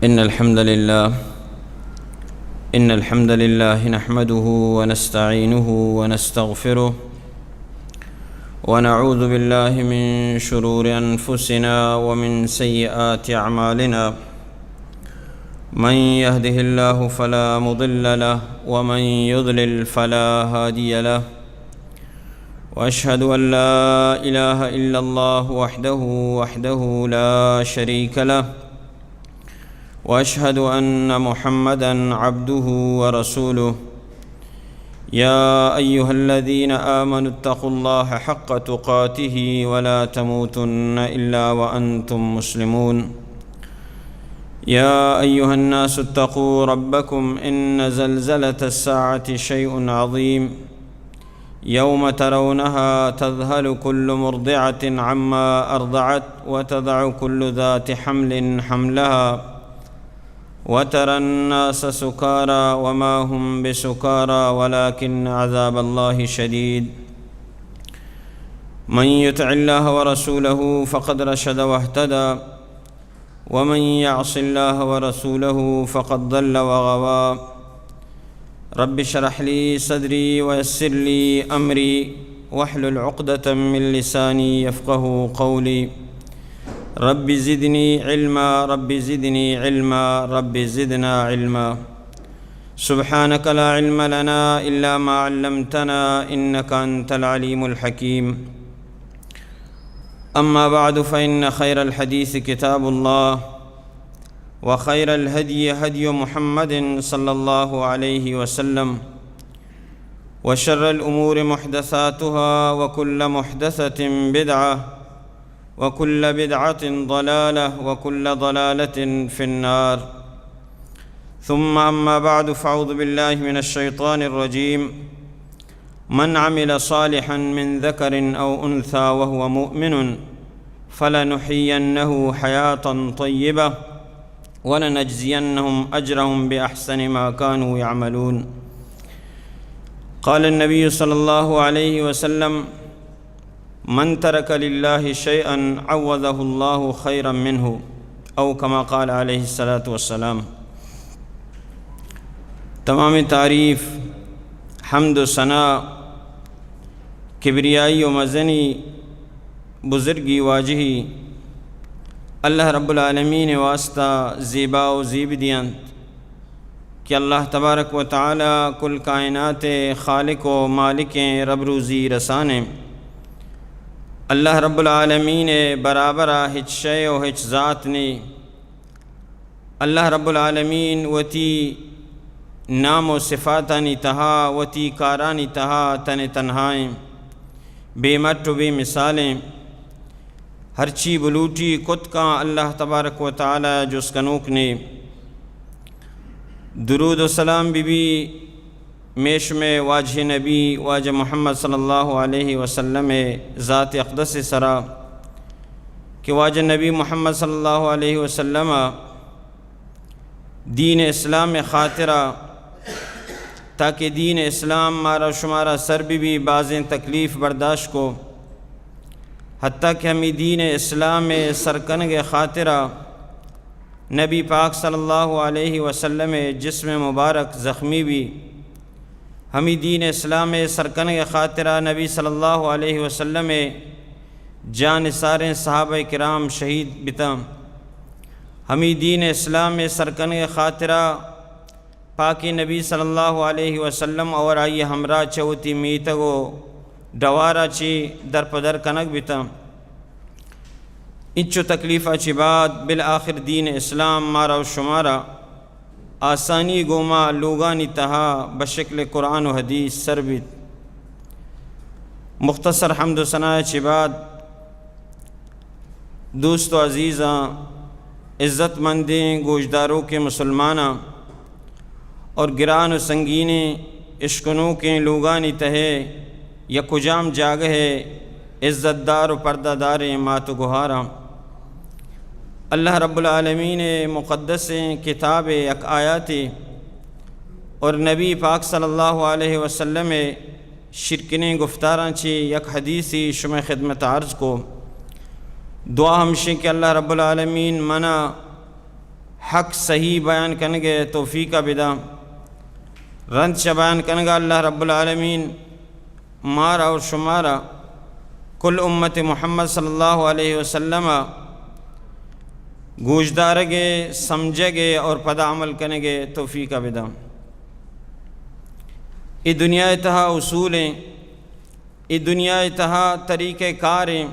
إن الحمد لله إن الحمد لله نحمده ونستعينه ونستغفره، ونعوذ بالله من شرور أنفسنا ومن سيئات أعمالنا. من يهده الله فلا مضل له، ومن يضلل فلا هادي له. وأشهد أن لا إله إلا الله وحده، وحده لا شريك له، وأشهد أن محمدا عبده ورسوله. يا أيها الذين آمنوا اتقوا الله حق تقاته ولا تموتن إلا وأنتم مسلمون. يا أيها الناس اتقوا ربكم إن زلزلة الساعة شيء عظيم. يوم ترونها تذهل كل مرضعة عما أرضعت وتضع كل ذات حمل حملها وترى الناس سكارى وما هم بسكارى ولكن عذاب الله شديد. من يطع الله ورسوله فقد رشد واهتدى، ومن يعص الله ورسوله فقد ضل وغوى. رب اشرح لي صدري ويسر لي أمري واحلل عقدة من لساني يفقهوا قولي. رب زدني علما، رب زدني علما، رب زدنا علما. سبحانك لا علم لنا إلا ما علمتنا إنك أنت العليم الحكيم. أما بعد، فإن خير الحديث كتاب الله، وخير الهدي هدي محمد صلى الله عليه وسلم، وشر الأمور محدثاتها، وكل محدثة بدعة، وكل بدعة ضلالة، وكل ضلالة في النار. ثم أما بعد، فأعوذ بالله من الشيطان الرجيم. من عمل صالحا من ذكر أو أنثى وهو مؤمن فلنحيينه حياة طيبة ولنجزينهم أجرهم بأحسن ما كانوا يعملون. قال النبي صلى الله عليه وسلم: من ترك لله شيئا عوضه الله خيرا منه، أو كما قال عليه الصلاة والسلام. تمام تعریف، حمد و ثنا، کبریائی و مزنی، بزرگی، واجہی اللہ رب العالمین واسطہ زیبا و زیب دینت کہ اللہ تبارک و تعالی کل کائنات خالق و مالک، رب روزی رسانے۔ اللہ رب العالمین برابر ہچ شے و ہچ ذات نی۔ اللہ رب العالمین وتی نام و صفاتانی تہا، وتی کارانی تہا تن تنہائیں، بے مٹ و بے مثالیں۔ ہرچی بلوٹی کت کاں اللہ تبارک و تعالی جست کنوک نے۔ درود و سلام بی بی میش میں واجہ نبی واجہ محمد صلی اللہ علیہ وسلم ذات اقدس سرا کہ واجہ نبی محمد صلی اللہ علیہ وسلم دین اسلام خاطرہ، تاکہ دین اسلام مارا شمارا سر بی بی، بازیں تکلیف برداشت کو، حتیٰ کہ ہمیں دین اسلام سرکنگ خاطرہ نبی پاک صلی اللہ علیہ وسلم جسم مبارک زخمی بی۔ ہمیں دین اسلام سرکنگ خاطرہ نبی صلی اللہ علیہ وسلم جان ساریں صحابہ کرام شہید بتاں۔ ہمیں دین اسلام سرکنگ خاطرہ پاکیں نبی صلی اللہ علیہ وسلم اور آئی ہمراہ چہ وتی میتگ و ڈوارا چی در پدر کنگ بتاں۔ انچو تکلیفا چی بعد بالآخر دین اسلام مارا و شمارا آسانی گوما لوگانی تہا بشکل قرآن و حدیث سر بیت۔ مختصر حمد و ثنا چی بعد دوست و عزیزاں، عزت مندیں گوشداروکیں مسلماناں اور گران و سنگینیں اشکنوکیں لوگانی تہے یک کجام جاگہے عزت دار و پردہ داریں مات و گہاراں، اللہ رب العالمین مقدسیں کتاب یک آیاتے اور نبی پاک صلی اللہ علیہ وسلم شیرکنیں گفتاراں چی یک حدیثی شمئے خدمت عرض کو۔ دعا ہمشیں کہ اللہ رب العالمین منا حق صحیح بیان کنگ ءِ توفیق ءَ بدا۔ رند چہ بیان کنگ ءَ اللہ رب العالمین مارا اور شمارا کل امت محمد صلی اللہ علیہ وسلم ءَ گوشدارگ ءِ، سمجھگ ءِ اور پدا عمل کنگ ءِ توفیق ءَ بدا۔ اے دنیا ءِ تہا اصول ایں، اے دنیا ءِ تہا طریقہ کار ایں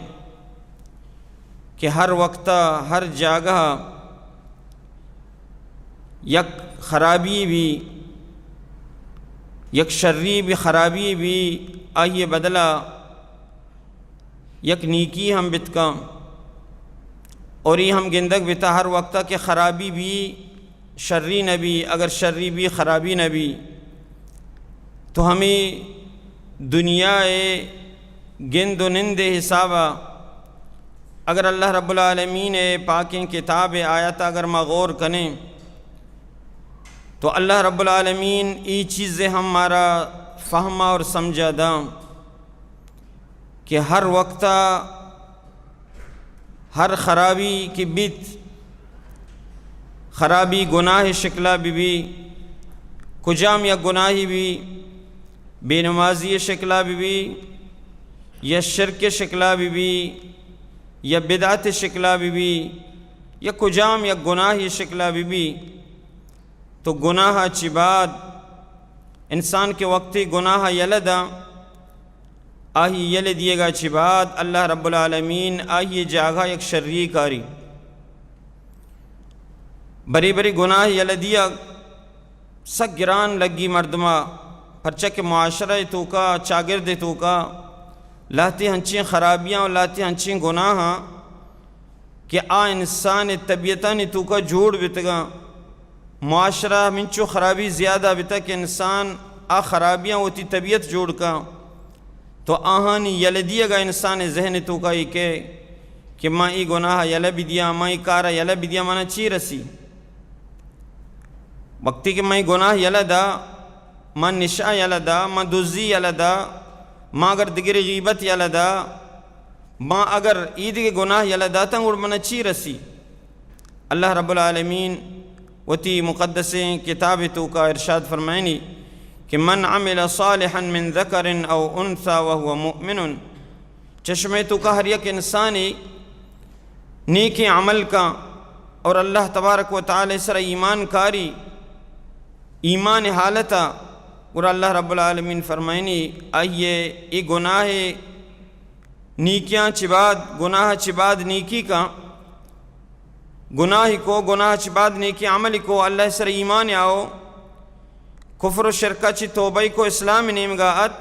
کہ ہر وقت ءَ، ہر جاگہ ءَ یک خرابی بی، یک شری بی، خرابی بی، آئی ءِ بدل ءَ یک نیکی ہم بتکاں۔ اور اے ہم گندگ بتا ہر وقت ءَ کہ خرابی بی، شری نہ بی، اگر شری بی، خرابی نہ بی، تو ہمے دنیا ءِ گند و نند ءِ حساب ءَ اگر اللہ رب العالمین ءِ پاکیں کتاب ءِ آیات ءَ اگر ما غور کنیں تو اللہ رب العالمین اے چیز ءَ ہم مارا فہم ءَ اور سمجھ ءَ داں کہ ہر وقت ءَ ہر خرابی کہ بیت، خرابی گناہ ءِ شکل ءَ بہ بی، کجام یک گناہے بی، بے نمازی ءِ شکل ءَ بہ بی، یا شرک ءِ شکل ءَ بہ بی، یا بدعت ءِ شکل ءَ بہ بی، یا کجام یک گناہ ءِ شکل ءَ بہ بی، تو گناہ ءَ چہ بعد انسان کہ وقتے گناہ ءَ یلہ داں، آئی یلہ دیگ ءَ چہ بعد اللہ رب العالمین آئی ءِ جاگہ یک شری کاری۔ برے برے گناہ یلہ دیگ سک گران لگی مردم ءَ، پرچا کہ معاشرہ ءِ توکا، چاگرد ءِ توکا لہتے ہنچیں خرابیاں و لہتے ہنچیں گناہاں کہ آ انسان ءِ طبیعتانی توکا جوڑ بیتگاں۔ معاشرہ ہمینچو خرابی زیادہ بیتگ کہ انسان آ خرابیاں وتی طبیعت جوڑ کن، تو آہانی یلہ دیگ ءَ انسان ءِ ذہن ءِ توکا اے کئے کہ من اے گناہ ءَ یلہ بدیاں، من اے کار ءَ یلہ بدیاں، منا چی رسی؟ وقتی کہ من اے گناہ یلہ دا، من نشہ یلہ دا، من دزی یلہ دا، من اگر دگرے غیبت یلہ دا، ما اگر ایدگہ گناہ یلہ داتاں گڑا منا چی رسی؟ اللہ رب العالمین وتی مقدسیں کتاب ءِ توکا ارشاد فرمائنی کہ من عمل صالحا من ذکر او انثی وهو مؤمن، چہ شمئے توکا ہر یک انسانے نیکیں عمل کن اور اللہ تبارک و تعالی سر ایمان کاری، ایمان حالتا، گڑا اللہ رب العالمین فرمائنی آئیے اے گناہ نیکیاں چہ بعد، گناہ چہ بعد نیکی کن، گناہ کو، گناہ چہ بعد نیکی عمل کو، اللہ سر ایمان آؤ، کفر و شرکا چہ توبہ کو، اسلام نیمگا ات،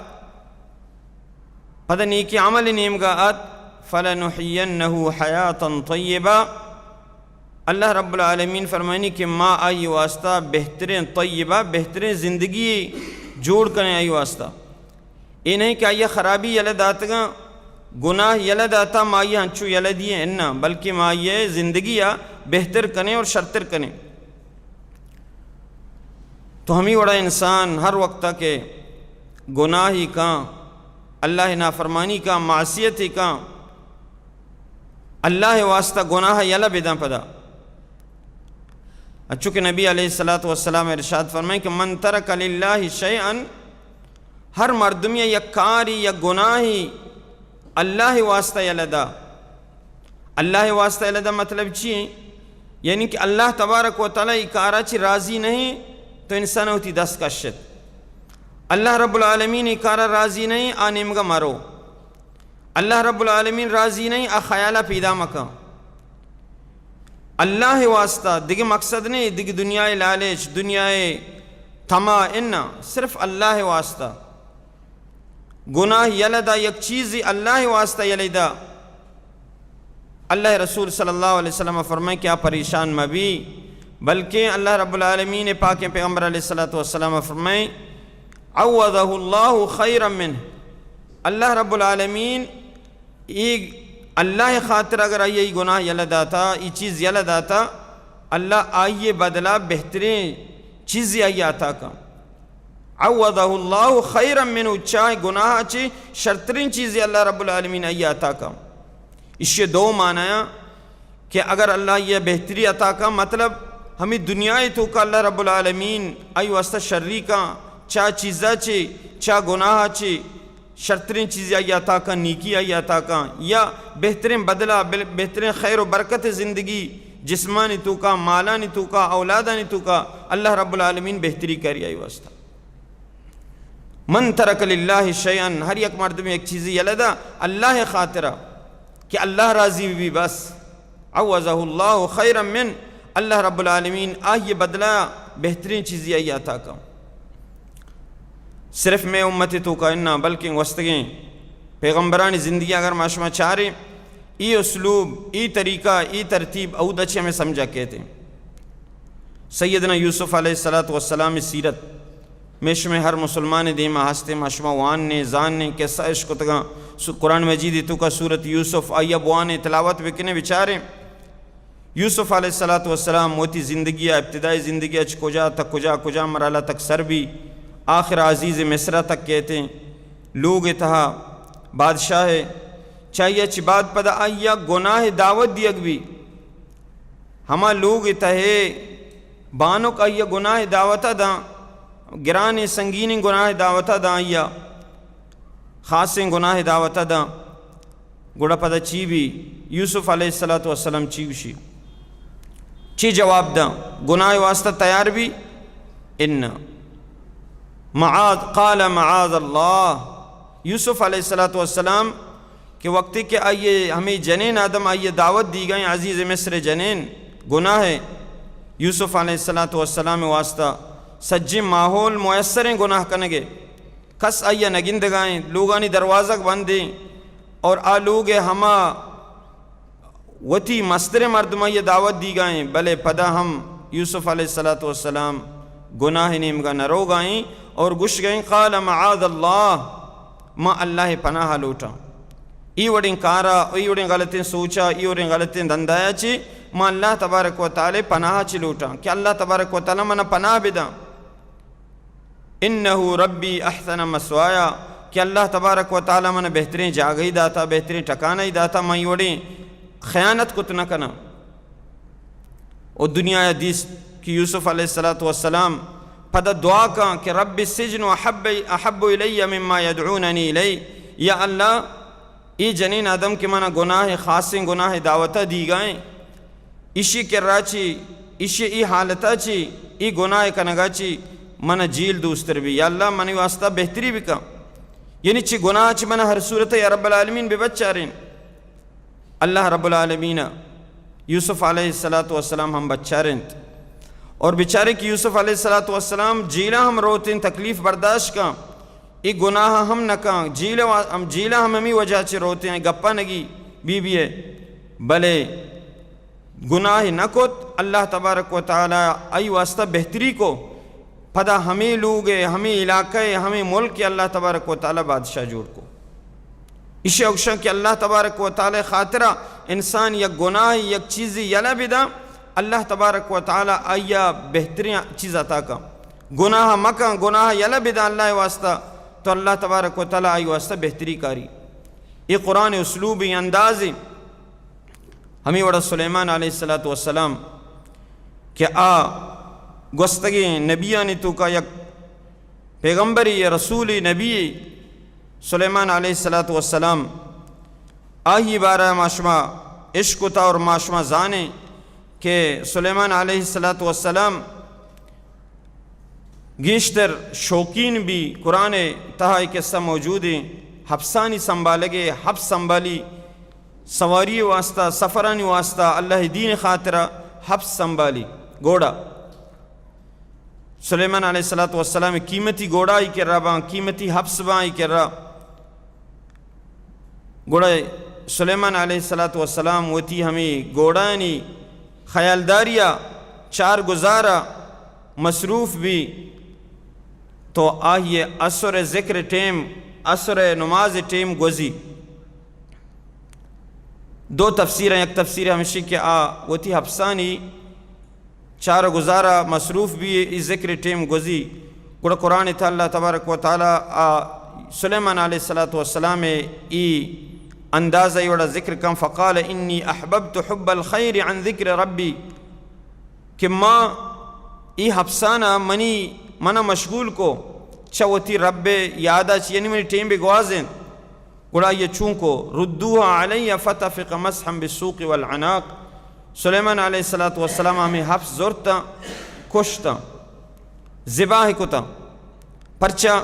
پدا نیکی عمل نیمگا ات، فلنحینہ حیاتا طیبہ، اللہ رب العالمین فرمائنی کہ ما آئی واسطہ بہتریں طیبہ، بہتریں زندگی جوڑ کنیں آئی واسطہ۔ اے نہیں کہ آئی خرابی یلہ داتگاں، گناہ یلہ داتا، ما آئی انچو یلہ دیے، انا، بلکہ ما آئی زندگی آ بہتر کنیں اور شرتر کنیں۔ تو ہمیں وڑا انسان ہر وقت کہ گناہی کاں، اللہ نافرمانی کاں، معصیتی کاں، اللہ واسطہ گناہ یلہ بداں پدا۔ اچو کہ نبی علیہ الصلوۃ والسلام ارشاد فرمائیں کہ من ترک للہ شیئا، ہر مردمی یک کاری، یک گناہی اللہ واسطہ یلہ دا۔ اللہ واسطہ یلہ دا مطلب چی؟ یعنی کہ اللہ تبارک و تعالی ای کارا چی راضی نہیں تو انسان ہوتی دست کشت۔ اللہ رب العالمین ای کارا راضی نہیں، آ نیمگا مرو۔ اللہ رب العالمین راضی نہیں، آ خیالہ پیدا مکن۔ اللہ واسطہ، دگہ مقصد نہیں، دگہ دنیا لالچ، دنیا طمع، انا، صرف اللہ واسطہ۔ گناہ یلہ دا، یک چیزی اللہ واسطہ یلہ دا۔ اللہ رسول صلی اللہ علیہ وسلم فرمائیں کہ آ پریشان مبی، بلکہ اللہ رب العالمین پاک پیغمبر علیہ الصلوۃ والسلام فرمائیں، عوضہ اللہ خیرا منہ، اللہ رب العالمین ای اللہ خاطر اگر آئی ای گناہ یلہ داتا، ای چیز یلہ داتا، اللہ آئی بدلہ بہترین چیزی آئی عطا کن۔ عوضہ اللہ خیرا منہ، چاہ گناہ چی شرترین چیزی اللہ رب العالمین آئی عطا کن۔ اشی دو معنی کہ اگر اللہ یہ بہتری عطا کن، مطلب ہمے دنیا ءِ توکا اللہ رب العالمین آئی واسطہ شری کاں، چا چیزا چے، چا گناہ چے، شرتریں چیزے آئی عطا کاں، نیکی آئی عطا کاں، یا بہتریں بدلہ، بل-، بہتریں خیر و برکت زندگی، جسمانی توکا، مالانی توکا، اولادانی توکا، اللہ رب العالمین بہتری کاری آئی واسطہ۔ من ترک للہ شیئا، ہر یک مردم یک چیزی یلہ دا اللہ خاطرہ کہ اللہ راضی بی، بس عوضہ اللہ خیرا من، اللہ رب العالمین آئی بدلہ بہترین چیزی آئی عطا کن۔ صرف مئے امت توکا اناں، بلکیں گوستگیں پیغمبرانی زندگی اگر ما شما چاریں، ای اسلوب، ای طریقہ، ای ترتیب اودا چہ ہمیں سمجھا کہتے ہیں۔ سیدنا یوسف علیہ الصلوۃ والسلام سیرت مئے شمئے ہر مسلمان دیما ہستیں، ما شما وانیں، زانیں، قصہ اش کتگاں۔ سو-، قرآن مجید توکا سورت یوسف، آئیا بوانیں، تلاوت بکنیں، بچاریں۔ یوسف علیہ الصلوۃ والسلام وتی زندگی، ابتدائی زندگی اچ کجا تک کجا، کجا مرحلہ تک سر بی، آخر عزیز مصر تک کہتے ہیں، لوگ تہا بادشاہ ہے، چاہیے چی بعد پدا آئیا گناہ دعوت دیگ بی۔ ہما لوگ تہے بانک آئی گناہ دعوت داں، گرانیں سنگینیں گناہ دعوت داں، آئی خاصیں گناہ دعوت داں۔ گڑا پدا چی بی؟ یوسف علیہ الصلوۃ والسلام چی گوشی؟ چی جواب داں؟ گناہ واسطہ تیار بی؟ ان معاذ، قال معاذ اللہ۔ یوسف علیہ الصلوۃ والسلام کہ وقتی کہ آئیے ہمیں جنین آدم آئیے دعوت دی گئیں، عزیز مصر جنین، گناہ ہے یوسف علیہ الصلوۃ والسلام واسطہ، سجیں ماحول میسریں گناہ کنگے، کس آئیے نگندگائیں، لوگانی دروازگ بندیں اور آ لوگ ہما وتی مستر مردمائی دعوت دی گئیں، بلے پدا ہم یوسف علیہ الصلوۃ والسلام گناہ نیمگا نہ روگائیں اور گوش گئیں، قال معاذ اللہ، ما اللہ پناہ لوٹاں۔ ای وڑیں کارا، ای وڑیں غلطیں سوچا، ای وڑیں غلطیں دندایا چی ما اللہ تبارک و تعالی پناہ چی لوٹاں کہ اللہ تبارک و تعالی منا پناہ بداں۔ انہ ربی احسن مثوایا، کہ اللہ تبارک و تعالی من بہترین جاگہی داتا، بہترین ٹکانہی داتا، من ای وڑیں خیانت کت نہ کناں۔ و دنیا دیست کہ یوسف علیہ الصلوۃ والسلام پدا دعا کاں کہ رب السجن احب، احب الی مما یدعوننی الی، یا اللہ، ای جنین آدم کہ منا گناہ، خاصیں گناہ دعوتہ دیگائیں، ایشی کرا چی، ایشی ای حالتا چی، ای گناہ کنگا چی، منا جیل دوستر بی۔ یا اللہ، منی واسطہ بہتری بکن۔ یعنی چی گناہ چی منا ہر صورت یا رب العالمین ببچارین۔ اللہ رب العالمین یوسف علیہ الصلوۃ والسلام ہم بچارینت۔ اور بچارے کہ یوسف علیہ الصلوۃ والسلام جیلا ہم روتیں، تکلیف برداشت کن، ای گناہ ہم نہ کن، جیل وا-، ہم جیلا ہم ہمی وجہ چی روتیں، گپا نگی بی بی ہے۔ بلے گناہ نہ کت، اللہ تبارک و تعالی آئی واسطہ بہتری کو۔ پدا ہمے لوگ ء، ہمے علاقہ ء، ہمے ملک ء اللہ تبارک و تعالی بادشاہ جوڑ کو۔ ایشی ء گوشاں کہ اللہ تبارک و تعالی خاطرا انسان یک گناہ، یک چیزی یلہ بدا، اللہ تبارک و تعالی آئیا بہترین چیز عطا کن۔ گناہ مکن، گناہ یلہ بدا اللہ واسطہ، تو اللہ تبارک و تعالی آئی واسطہ بہتری کاری۔ یہ قرآن اسلوب، یہ انداز، ہمے وڑا سلیمان علیہ الصلوۃ والسلام کہ آ گوستگیں نبیانی توکا یک پیغمبرے یا رسولے، نبیے، سلیمان علیہ الصلوۃ والسلام، آئی بارہ ما شما اشکتا اور ما شما زانیں کہ سلیمان علیہ الصلوۃ والسلام گیشتر شوقین بی۔ قرآن تہا اے قصہ موجود ہیں، حبسانی سنبھالگے، حبس سنبھالی، سواری واسطہ، سفرانی واسطہ، اللہ دین خاطرہ حبس سنبھالی۔ گھوڑا، سلیمان علیہ الصلوۃ والسلام قیمتی گھوڑا ای کرا باں، قیمتی حبس باں ای کرا۔ گڑا سلیمان علیہ الصلوۃ والسلام وتی ہمے گھوڑانی خیالداریا چار گزارا مصروف بی، تو آہی عصر ذکر ٹیم، عصر نماز ٹیم گوزی۔ دو تفسیر ہیں، یک تفسیر ہمشی کہ آ وتی حبسانی چار گزارا مصروف بی، ای ذکر ٹیم گوزی۔ گڑا قرآن تھا اللہ تبارک و تعالی آ سلیمان علیہ الصلوۃ والسلام ای اندازہ ای وڑا ذکر کن، فقال انی احببت حب الخیر عن ذکر ربی۔ کہ ما ای حبسانا منی، منا مشغول کو چہ وتی رب یادا چی، یعنی منی ٹیم بے گوازین۔ گڑا آئی چون کو؟ ردوها علی فطفق مسحا بالسوق والعناق۔ سلیمان علیہ الصلوۃ والسلام ہمیں حبس زرتا، کشتا، ذبح کتا۔ پرچا؟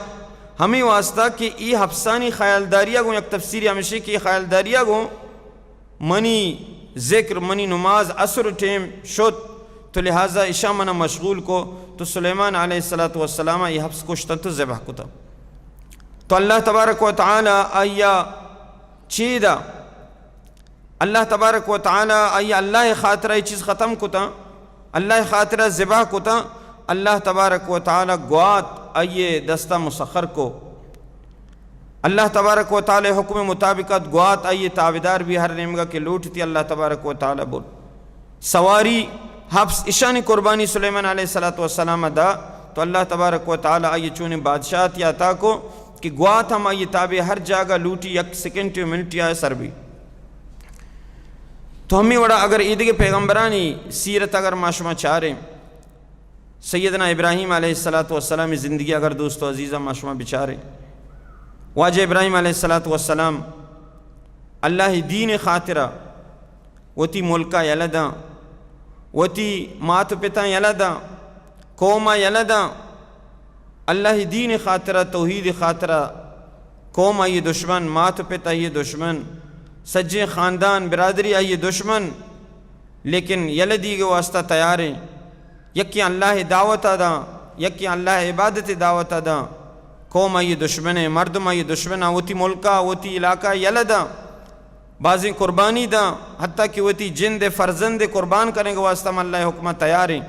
ہمیں واسطہ کہ ای حبسانی خیالداریا گوں، یک تفسیری ہمشی کہ ای خیالداریا گوں منی ذکر، منی نماز عصر ٹیم شت، تو لہذا اشاں منا مشغول کو۔ تو سلیمان علیہ الصلوۃ والسلام ای حبس کشتا تو ذبح کتا۔ تو اللہ تبارک و تعالی آیا چیدا، اللہ تبارک و تعالی آئی اللہ خاطرہ ای چیز ختم کتا، اللہ خاطرہ ذبح کتا، اللہ تبارک و تعالی گوات آئی دستا مسخر کو۔ اللہ تبارک و تعالی حکم مطابقت گوات آئی تابعدار بی، ہر نیمگا کہ لوٹتی اللہ تبارک و تعالی بول۔ سواری، حبس، اشانی قربانی سلیمان علیہ الصلوۃ والسلام دا، تو اللہ تبارک و تعالی آئی چونیں بادشاہتی عطا کو کہ گوات ہم آئی تابع، ہر جاگہ لوٹی یک سیکنڈ و منٹ آئے سر بی۔ تو ہمیں وڑا اگر ایدگہ پیغمبرانی سیرت اگر ما شما چاریں، سیدنا ابراہیم علیہ الصلوۃ والسلام زندگی اگر دوست و عزیزاں ما شما بچاریں، واجہ ابراہیم علیہ الصلوۃ والسلام اللہ دین خاطرہ وتی ملکا یلہ داں، وتی مات و پتاں یلہ داں، قوما یلہ داں، اللہ دین خاطرہ، توحید خاطرہ، قوم آئی دشمن، مات و پت آئی دشمن، سجیں خاندان برادری آئی دشمن، لیکن یلہ دیگ واسطہ تیاریں۔ یکیں اللہ دعوت داں، یکیں اللہ عبادت دعوت داں، قوم آئی دشمن، مردم آئی دشمن، وتی ملکا، وتی علاقہ یلہ داں۔ بازیں قربانی داں، حتیٰ کہ وتی جند فرزند قربان کنگ واسطہ ہم اللہ حکمہ تیاریں۔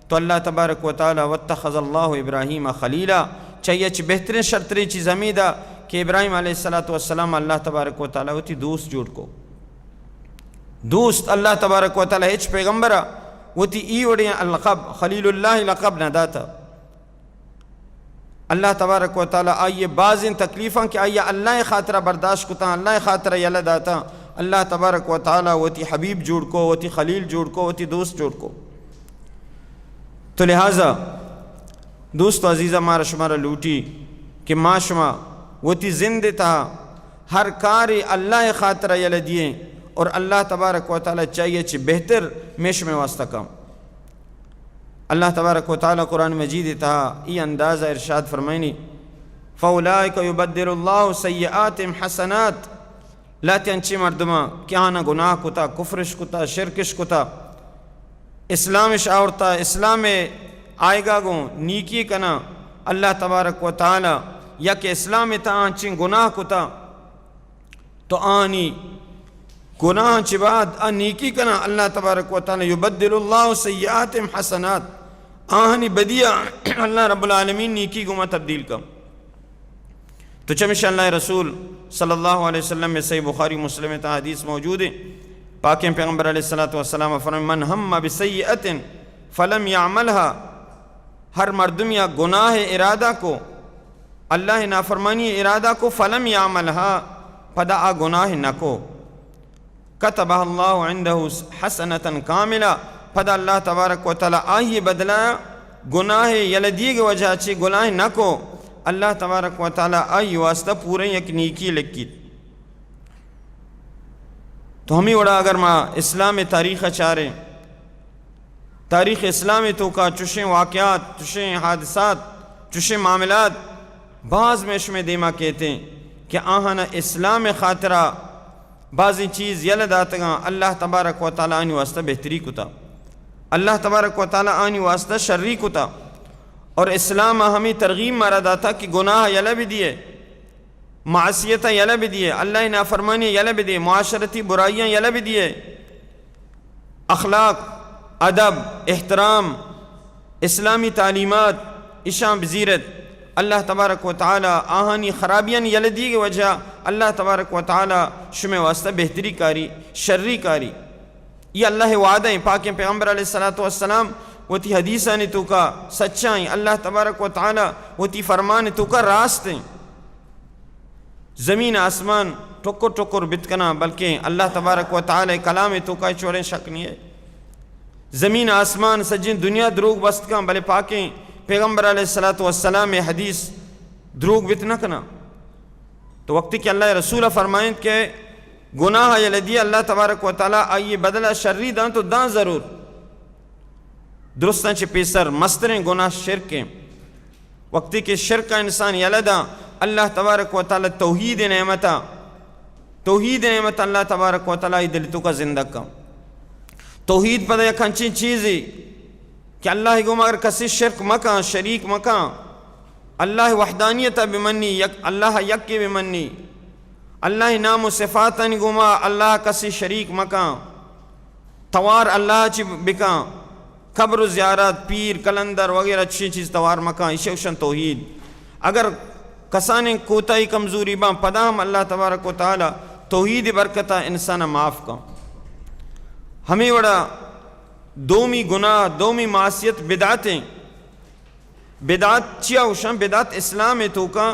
تو اللہ تبارک و تعالی، واتخذ اللہ ابراہیم خلیلا، چاہیے چی بہترین شرترین چیز ہمیدا کہ ابراہیم علیہ الصلوۃ والسلام اللہ تبارک و تعالی وتی دوست جوڑ کو۔ دوست، اللہ تبارک و تعالی ہچ پیغمبر وتی ای وڑیں لقب، خلیل اللہ لقب نہ داتا۔ اللہ تبارک و تعالی آئی بازیں تکلیفاں کہ آئی اللہ خاطرہ برداشت کتاں، اللہ خاطرہ یلہ داتاں، اللہ تبارک و تعالی وتی حبیب جوڑ کو، وتی خلیل جوڑ کو، وتی دوست جوڑ کو۔ تو لہذا دوست و عزیزاں، مارا شمارا لوٹی کہ ما شما وتی زند تہا ہر کاری اللہ خاطرہ یلہ دییں اور اللہ تبارک و تعالی چاہیے چی بہتر میں شمے واسطہ کم۔ اللہ تبارک و تعالی قرآن مجید تہا ای انداز ارشاد فرمائنی، فاولئک یبدل اللہ سیئاتہم حسنات۔ لہتے انچیں مردماں کہ آہاں گناہ کتا، کفرش کتا، شرکش کتا، اسلامش آورتا، اسلام آئیگا گوں نیکی کنا، اللہ تبارک و تعالی یا کہ اسلام تہا انچیں گناہ کتا، تو آنی گناہ چہ بعد آ نیکی کنا، اللہ تبارک و تعالی، یبدل اللہ سیئاتہم حسنات، آہانی بدیا اللہ رب العالمین نیکی گوما تبدیل کن۔ تو چمیشا اللہ رسول صلی اللہ علیہ وسلم میں صحیح بخاری مسلم تا حدیث موجود ہے، پاکیں پیغمبر علیہ الصلوۃ والسلام فرمائے، من ہم بسیئۃ فلم یعملها، ہر مردم یا گناہ ارادہ کو، اللہ نافرمانی ارادہ کو، فلم یعملها، پدا آ گناہ نہ کو، کتبها اللہ عندہ حسنة کاملہ، پدا اللہ تبارک و تعالی آئی بدلہ گناہ یلہ دیگ وجہ چی گناہ نہ کو، اللہ تبارک و تعالی آئی واسطہ پورے یک نیکی لکیت۔ تو ہمیں وڑا اگر ما اسلام تاریخ چاریں، تاریخ اسلام توکا چشیں واقعات، چشیں حادثات، چشیں معاملات باز میں شمے دیما کہتے ہیں کہ آہانا اسلام خاطرہ بازیں چیز یلہ داتگاں، اللہ تبارک و تعالی آنی واسطہ بہتری کتا، اللہ تبارک و تعالی آنی واسطہ شری کتا، اور اسلام ہمیں ترغیب مارا داتا کہ گناہ یلہ بدیے، معصیتاں یلہ بدیے، اللہ نافرمانی یلہ بدیے، معاشرتی برائیاں یلہ بدیے، اخلاق، ادب، احترام، اسلامی تعلیمات، اشاں بزیرت۔ اللہ تبارک و تعالی آہانی خرابیاں یلہ دیگ وجہ اللہ تبارک و تعالی شمے واسطہ بہتری کاری، شری کاری۔ یہ اللہ وعدہ ہیں۔ پاکیں پیغمبر علیہ الصلوۃ والسلام وتی حدیثانی توکا سچائیں۔ اللہ تبارک و تعالی وتی فرمان توکا راست ہیں۔ زمین آسمان ٹکر ٹکر بت کناں، بلکیں اللہ تبارک و تعالی کلام توکا چوڑیں شک نہیں ہے۔ زمین آسمان سجیں دنیا دروگ بست کن، بلے پاکیں پیغمبر علیہ الصلوۃ والسلام ءِ حدیث دروگ بت نہ کناں۔ تو وقتی کہ اللہ ءِ رسول فرمائنت کہ گناہ یلہ دی، اللہ تبارک و تعالی آئی بدلہ شری داں، تو داں ضرور۔ درستاں چہ پیسر مستریں گناہ شرک ایں۔ وقتی کہ شرک ءَ انسان یلہ داں، اللہ تبارک و تعالی توحید نعمت ءَ، توحید نعمت اللہ تبارک و تعالی دل توکا زندگ کن۔ توحید پدا یک انچیں چیزے کہ اللہ گوما اگر کسی شرک مکن، شریک مکن، اللہ وحدانیت ءَ بمنی، یک اللہ یکے بمنی، اللہ نام و صفاتانی گوما اللہ کسی شریک مکن، توار اللہ چی بکن، قبر و زیارت، پیر، قلندر وغیرہ چشیں چیز توار مکن، ایشی گوشن توحید۔ اگر کسانیں کوتاہی کمزوری باں، پدا ہم اللہ تبارک و تعالی توحید برکتا انسان معاف کن۔ ہمیں وڑا دومی گناہ، دومی معصیت بدعت ایں۔ بدعت چیا گوشاں؟ بدعت اسلام ءِ توکا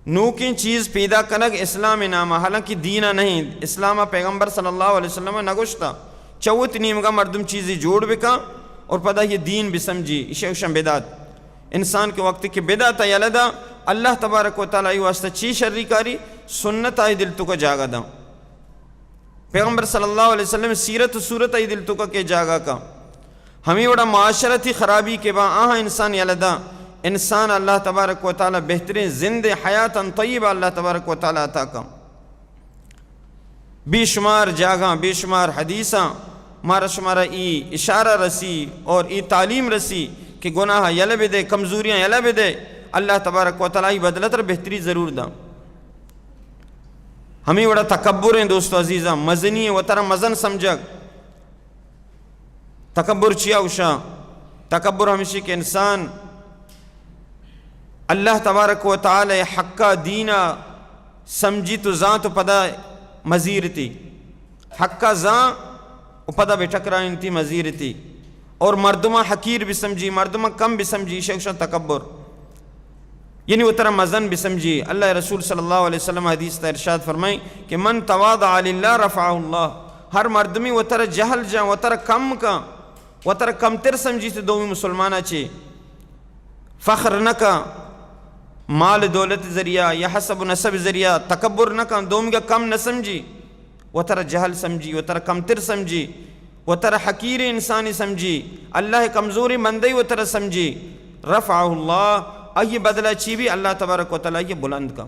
نوکیں چیز پیدا کنگ اسلام ءِ نام ءَ، حالانکہ دین ءَ نہیں۔ اسلام ءَ پیغمبر صلی اللہ علیہ وسلم ءَ نہ گوشتا چہ وت نیمگا مردم چیزی جوڑ بکن اور پدا یہ دین بسمجھی، ایشی گوشاں بدعت۔ انسان کے وقت کہ بدعت ءَ یلہ دا، اللہ تبارک و تعالی ای واسطہ چی شری کاری؟ سنت آئی دل توکا جاگہ دا۔ پیغمبر صلی اللہ علیہ وسلم سیرت و صورت آئی دل توکا کے جاگہ کا۔ ہمیں وڑا معاشرتی خرابی کے با آہاں انسان یلہ دا، انسان اللہ تبارک و تعالی بہترین زند حیاتاً طیبہ اللہ تبارک و تعالی عطا کا۔ بے شمار جاگاں، بے شمار حدیثاں مارا شمارا ای اشارہ رسی اور ای تعلیم رسی کہ گناہ یلہ بدے، کمزوریاں یلہ بدے، اللہ تبارک و تعالی بدلہ تر بہتری ضرور دا۔ ہمیں وڑا تکبر ایں دوست و عزیزاں، مزنی ایں، وترا مزن سمجھگ۔ تکبر چیا گوشاں؟ تکبر ہمیشی کہ انسان اللہ تبارک و تعالی حقا دینا سمجھی تو زان تو پدا مزیرتی، حقا زان و پدا بے ٹکرائنتی مزیرتی، اور مردماں حقیر بسمجھی، مردماں کم بسمجھی، ایشی گوشاں تکبر۔ یعنی وترا مزن بسمجھی۔ اللہ رسول صلی اللہ علیہ وسلم حدیث تا ارشاد فرمائیں کہ من تواضع للہ رفعہ اللہ، ہر مردمی وترا جہل جان، وترا کم کن، وترا کمتر سمجھی تو دومی مسلمانا چے فخر نہ کن، مال دولت ذریعہ یا حسب و نسب ذریعہ تکبر نہ کن، دومی کا کم نہ سمجھی۔ وترا جہل سمجھی، وترا کمتر سمجھی، وترا حقیر انسانی سمجھی، اللہ کمزوری مندئی وترا سمجھی، رفعہ اللہ، آئی بدلہ چی بھی اللہ تبارک و تعالی یہ بلند کا۔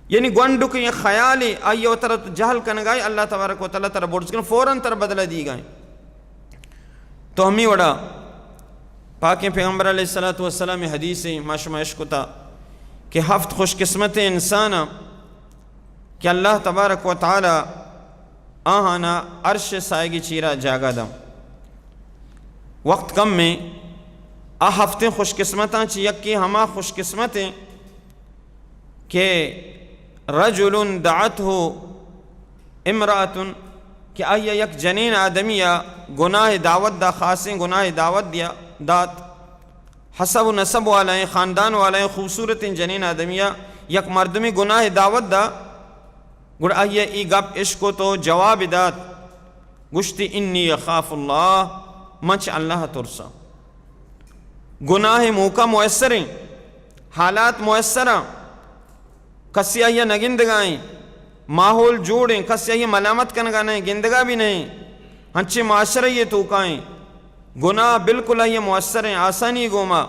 یعنی گونڈو کے یہ خیال ہے، آئی وترا جہل کنگائے، اللہ تبارک و تعالی ترا بڑز کن، فوراً ترا بدلہ دی گائے۔ تو ہمیں وڑا پاکیں پیغمبر علیہ الصلوۃ والسلام حدیث ما شما اشکتا کہ ہفت خوش قسمت انسان کہ اللہ تبارک و تعالی آہانا عرش سائگی چیرا جاگہ دا۔ وقت کم میں آ ہفتیں خوش قسمتاں چی یکی ہما خوش قسمت ہیں کہ رجل دعته امرأة، کہ آئی یک جنین آدمی گناہ دعوت دا، خاصیں گناہ دعوت دیا دات، حسب و نسب والائیں، خاندان والائیں، خوبصورتیں جنین آدمیا یک مردمی گناہ دعوت دا، گڑا آئی ای گپ اشکو تو جواب دات، گوشتی انی اخاف اللہ، من چہ اللہ ترساں۔ گناہ موقع میسر ہیں، حالات میسر ہیں، کسی آئی نہ گندگائیں، ماحول جوڑیں، کسی آئی ملامت کنگا نہیں، گندگا بھی نہیں، ہنچے معاشرہ یہ توکائیں۔ گناہ بالکل آئی موثر ہیں، آسانی گوما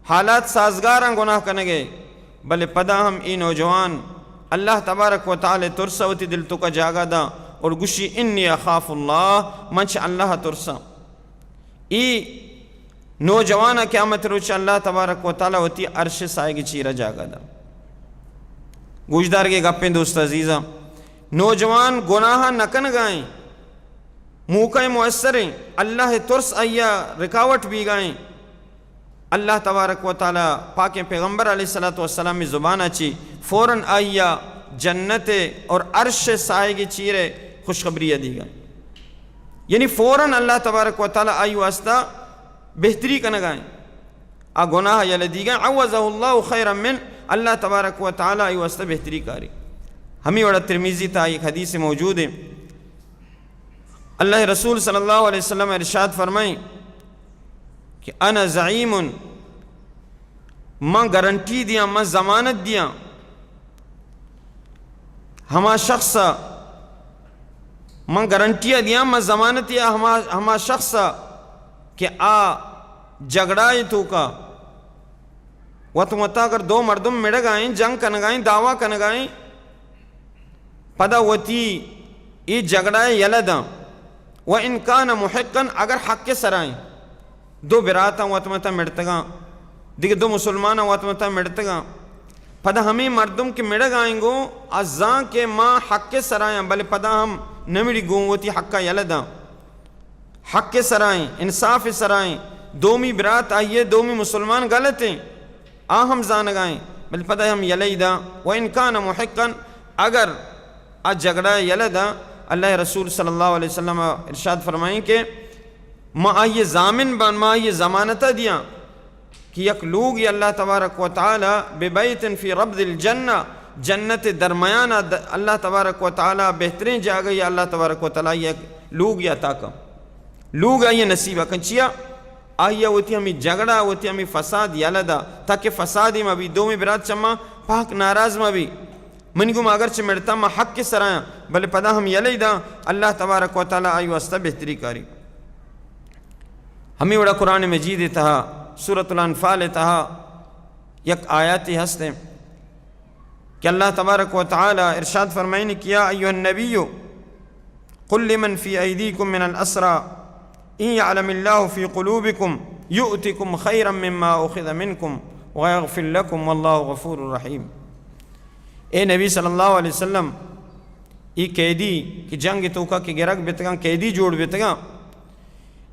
حالات سازگاراں گناہ کنگے، بلے پدا ہم ای نوجوان اللہ تبارک و تعالی ترسا وتی دل توکا جاگہ دا اور گوشی انی اخاف اللہ، من چہ اللہ ترساں۔ ای نوجوان قیامت روچ اللہ تبارک و تعالی وتی عرش سائگ چیرا جاگہ دا۔ گوشدارگے گپیں دوست عزیزاں، نوجوان گناہ نہ کنگائیں، موقع میسر ہیں، اللہ ترس آئیا رکاوٹ بیگائیں۔ اللہ تبارک و تعالی پاکیں پیغمبر علیہ الصلوۃ والسلام زبان چی فوراً آئیا جنت اور عرش سائگ چیرے خوشخبری دیگا۔ یعنی فوراً اللہ تبارک و تعالی آئی واسطہ بہتری کنگائیں۔ آ گناہ یلہ دیگا، عوضہ اللہ خیرا من، اللہ تبارک و تعالی آئی واسطہ بہتری کاری۔ ہمیں وڑا ترمذی تا ایک حدیث موجود ہے۔ اللہ رسول صلی اللہ علیہ وسلم ارشاد فرمائیں کہ انا زعیم، من گارنٹی دیاں، من ضمانت دیاں ہما شخص ءَ، من گارنٹی ءَ دیاں، من ضمانت دیاں ہما، ہما شخص ءَ کہ آ جھگڑا ءِ توکا وت متا اگر دو مردم مڑگائیں، جنگ کنگائیں، دعویٰ کنگائیں، پدا وتی اے جھگڑا ءَ یلہ داں، و ان کان محقا، اگر حق ءِ سرائیں، دو براتاں وت متا مڑتگاں، دگہ دو مسلماناں وت متا مڑتگاں، پدا ہمے مردم کہ مڑگائیں گوں، آ زان کہ ما حق ءِ سرایاں، بلے پدا ہم نمڑی گوں وتی حق ءَ یلہ داں۔ حق ءِ سرائیں، انصاف ءِ سرائیں، دومی برات آئی ءِ، دومی مسلمان غلط ایں، آ ہم زانگائیں، بلے پدا ہم یلہ ئی داں۔ و ان کان محقا، اگر آ جھگڑا ءَ یلہ داں، اللہ رسول صلی اللہ علیہ وسلم ارشاد فرمائیں کہ ما آئی ءِ ضامن باں، ما آئی ءِ ضمانت ءَ دیاں کہ یک لوگے اللہ تبارک و تعالی، ببیت فی ربض الجنہ، جنت ءِ درمیان ءَ د-، اللہ تبارک و تعالی بہتریں جاگہ ءَ اللہ تبارک و تعالی یک لوگے عطا کن۔ لوگ آئی ءَ نصیب کن۔ چیا؟ آئی ءَ وتی ہمے جھگڑا، وتی ہمے فساد یلہ دا، تاکہ فسادے مہ بی، دومی برات چہ ما پاک ناراض مہ بی۔ منی گوما اگرچہ مڑتاں، ما حق ءِ سرایاں، بلے پدا ہم یلہ ئی داں، اللہ تبارک و تعالی آئی واسطہ بہتری کاری۔ ہمے وڑا قرآن مجید ءِ تہا، سورۃ الانفال ءِ تہا یک آیاتے ہست ایں کہ اللہ تبارک و تعالی ارشاد فرمائیں کہ یا ایھا النبی قل لمن فی ایدیکم من الاسری ان یعلم اللہ فی قلوبکم یؤتکم خیرا مما اخذ منکم ویغفر لکم واللہ غفور رحیم۔ اے نبی صلی اللہ علیہ وسلم، اے قیدی کہ جنگ ءِ توکا کہ گرگ بیتگاں، قیدی جوڑ بیتگاں،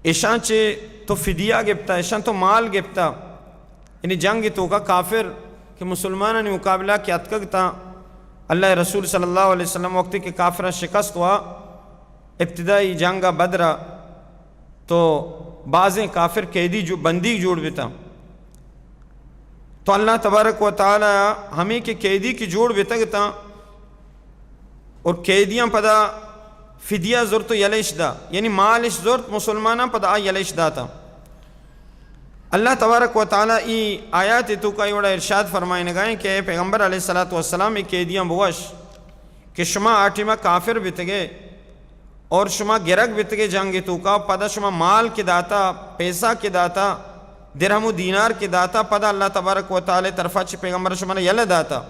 ایشاں چہ تو فدیہ گپتا، ایشاں تو مال گپتا، یعنی جنگ ءِ توکا کافر کہ مسلمانانی مقابلہ کہ اتکگ تاں، اللہ رسول صلی اللہ علیہ وسلم وقتی کہ کافراں شکست وا، ابتدائی جنگ ءَ بدر ءَ تو بازیں کافر قیدی جو، بندیگ جوڑ بیتاں۔ تو اللہ تبارک و تعالی ہمے کہ قیدی کہ جوڑ بیتگ اتاں اور قیدیاں پدا فدیہ زرت و یلہ اش دا، یعنی مال اش زرت مسلماناں، پدا آ یلہ اش داتا۔ اللہ تبارک و تعالی ای آیات توکا ای وڑا ارشاد فرمائنگائیں کہ اے پیغمبر علیہ الصلوۃ والسلام، اے قیدیاں بگوش کہ شما آ ٹیما کافر بیتگے اور شما گرگ بیتگے جنگ توکا، پدا شما مال کہ داتا، پیسہ کہ داتا، درہم و دینار کہ داتا، پدا اللہ تبارک و تعالی طرفا چہ پیغمبر شما یلہ داتا۔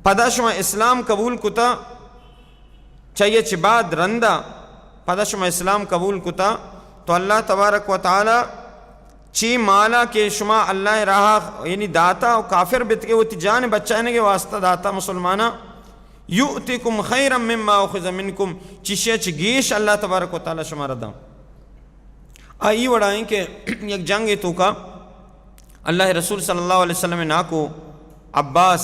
پدا شما اسلام قبول کتا، چہ اے چہ بعد رندا پدا شما اسلام قبول کتا، تو اللہ تبارک و تعالی چی مالا کہ شما اللہ راہ یعنی داتا و کافر بیتگے وتی جان بچائنگے واسطہ داتا مسلمانا، یؤتکم خیرا مما اخذ منکم، چشیا چہ گیش اللہ تبارک و تعالی شما را داں۔ آ ای وڑا ایں کہ یک جنگے توکا اللہ رسول صلی اللہ علیہ وسلم ناکو عباس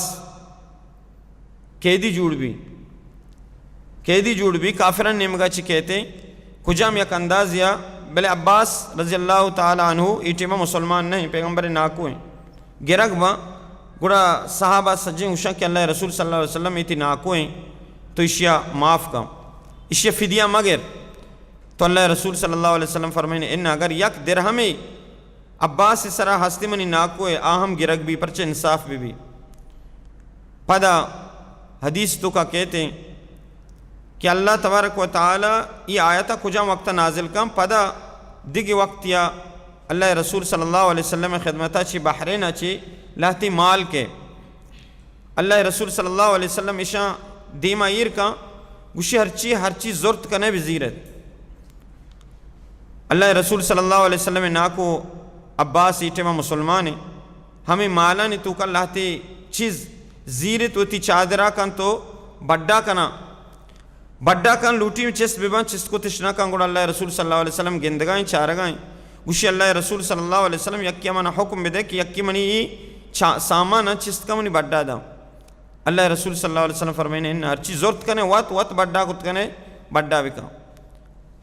قیدی جوڑ بی، قیدی جوڑ بی، کافران نیمگا چہ کیتے کجام یک اندازیا، بلے عباس رضی اللہ تعالی عنہ ای ٹیما مسلمان نہیں، پیغمبر ناکو ہیں، گرگ با، گڑا صحابہ سجیں ہوشاں کہ اللہ رسول صلی اللہ علیہ وسلم ایتی ناکو ہیں، تو اشیا معاف کن، اشیا فدیہ مگر۔ تو اللہ رسول صلی اللہ علیہ وسلم فرمائنے، ان اگر یک درہمے عباس سرا ہستی منی ناکو ہے، آ ہم گرگ بی، پرچہ انصاف بی بی۔ پدا حدیث توکا کیتے کہ اللہ تبارک و تعالی ای آیتا کجام وقت نازل کن، پدا دگہ وقت یا اللہ رسول صلی اللہ علیہ وسلم خدمتا چی بحرین چی لہتی مال کے اللہ رسول صلی اللہ علیہ وسلم اشاں دیما ایر کن، گوشی ہرچی، ہرچی زرت کنے بزیرت۔ اللہ رسول صلی اللہ علیہ وسلم ناکو عباس ای ٹیما مسلمانے، ہمیں مالانی توکا لہتے چیز زیرت وتی چادرا کن تو بڈا کنا۔ بڈا کن لوٹی چست ببن، چست کتش نہ کن۔ گڑا اللہ رسول صلی اللہ علیہ وسلم گندگائیں، چارگائیں۔ گوشی اللہ رسول صلی اللہ علیہ وسلم، یکی منا حکم بدے کہ یکی منی ای چا-، سامان چست کن منی بڈا داں۔ اللہ رسول صلی اللہ علیہ وسلم فرمائنے، ان ہرچی زرت کنے وت، وت بڈا کت کنے، بڈا بکن۔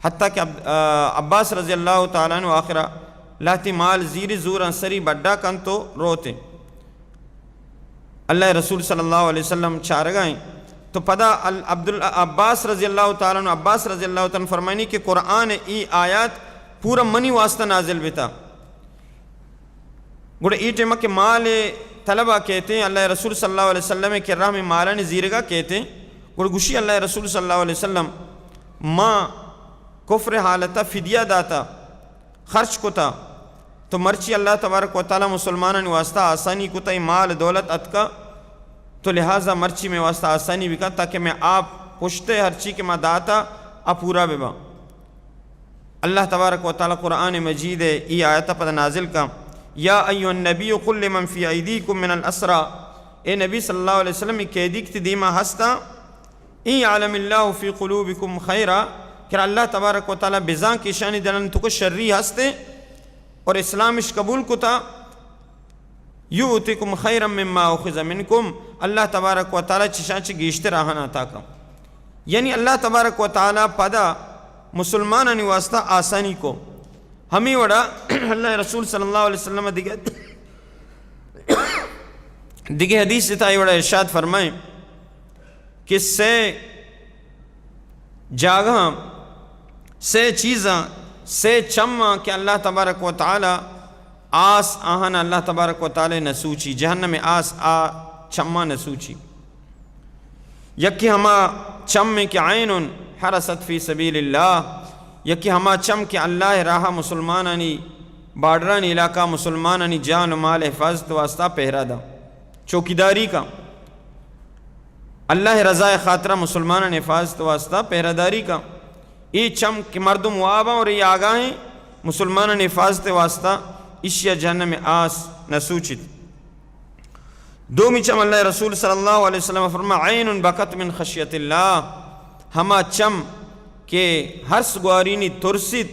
حتیٰ کہ عب-، آ، عباس رضی اللہ تعالی عنہ آخرا لہتی مال زیری زوران سری بڈا کن تو روتے۔ اللہ رسول صلی اللہ علیہ وسلم چارگائیں۔ تو پدا ال-، عبدال-، عباس رضی اللہ تعالیٰ عنہ، عباس رضی اللہ تعالیٰ عنہ فرمائنی کہ قرآن ای آیات پورا منی واسطہ نازل بیتا۔ گڑا ای ٹائم کہ مال طلبا کہتے ہیں، اللہ رسول صلی اللہ علیہ وسلم کے راہ میں مالانی زیرگا کہتے ہیں۔ گڑا گوشی اللہ رسول صلی اللہ علیہ وسلم، ما کفر حالتا فدیہ داتا، خرچ کتا، تو مرچی اللہ تبارک و تعالیٰ مسلمانانی واسطہ آسانی کتا، ای مال دولت اتکا، تو لہذا مرچی میں واسطہ آسانی بکا، تاکہ میں آپ پشتے ہرچی کہ ما داتا آ پورا ببا۔ اللہ تبارک و تعالیٰ قرآن مجید ای آیت پد نازل کا، یا ایھا النبی قل لمن فی ایدیکم من الاسری، اے نبی صلی اللہ علیہ وسلم، ای قیدی کہ تی دیما ہستا، ان یعلم اللہ فی قلوبکم خیرا، کہ اللہ تبارک و تعالیٰ بزاں کہ اشانی دلان تو کو شری ہستے اور اسلامش قبول کتا، یؤتکم خیرا مما اخذ منکم، اللہ تبارک و تعالیٰ چشان چہ گیشتر آہان عطا کا۔ یعنی اللہ تبارک و تعالیٰ پدا مسلمانانی واسطہ آسانی کو۔ ہمیں وڑا اللہ رسول صلی اللہ علیہ وسلم دگہ، دگہ حدیث تھا، یہ وڑا ارشاد فرمائیں کہ سے جاگہاں، سے چیزاں، سے چماں کہ اللہ تبارک و تعالیٰ آس آہن، اللہ تبارک و تعالیٰ نسوچی، جہنم آس آ چماں نسوچی۔ یکی ہما چم کہ عین حرست فی سبیل اللہ، یکی ہما چم کہ اللہ راہ مسلمانانی، بارڈرانی علاقہ مسلمانانی جان و مال حفاظت واسطہ پہرہ دا، چوکیداری کا۔ اللہ رضا خاطرہ مسلمانان حفاظت واسطہ پہرہ داری کا۔ ای چم کہ مردم واباں اور ای آگاہیں مسلمانان حفاظت واسطہ، اشیا جہنم آس نہ سوچت۔ دومی چم اللہ رسول صلی اللہ علیہ وسلم فرما، عین بکت من خشیت اللہ، ہما چم کہ ہرس گوارینی، ترسیت،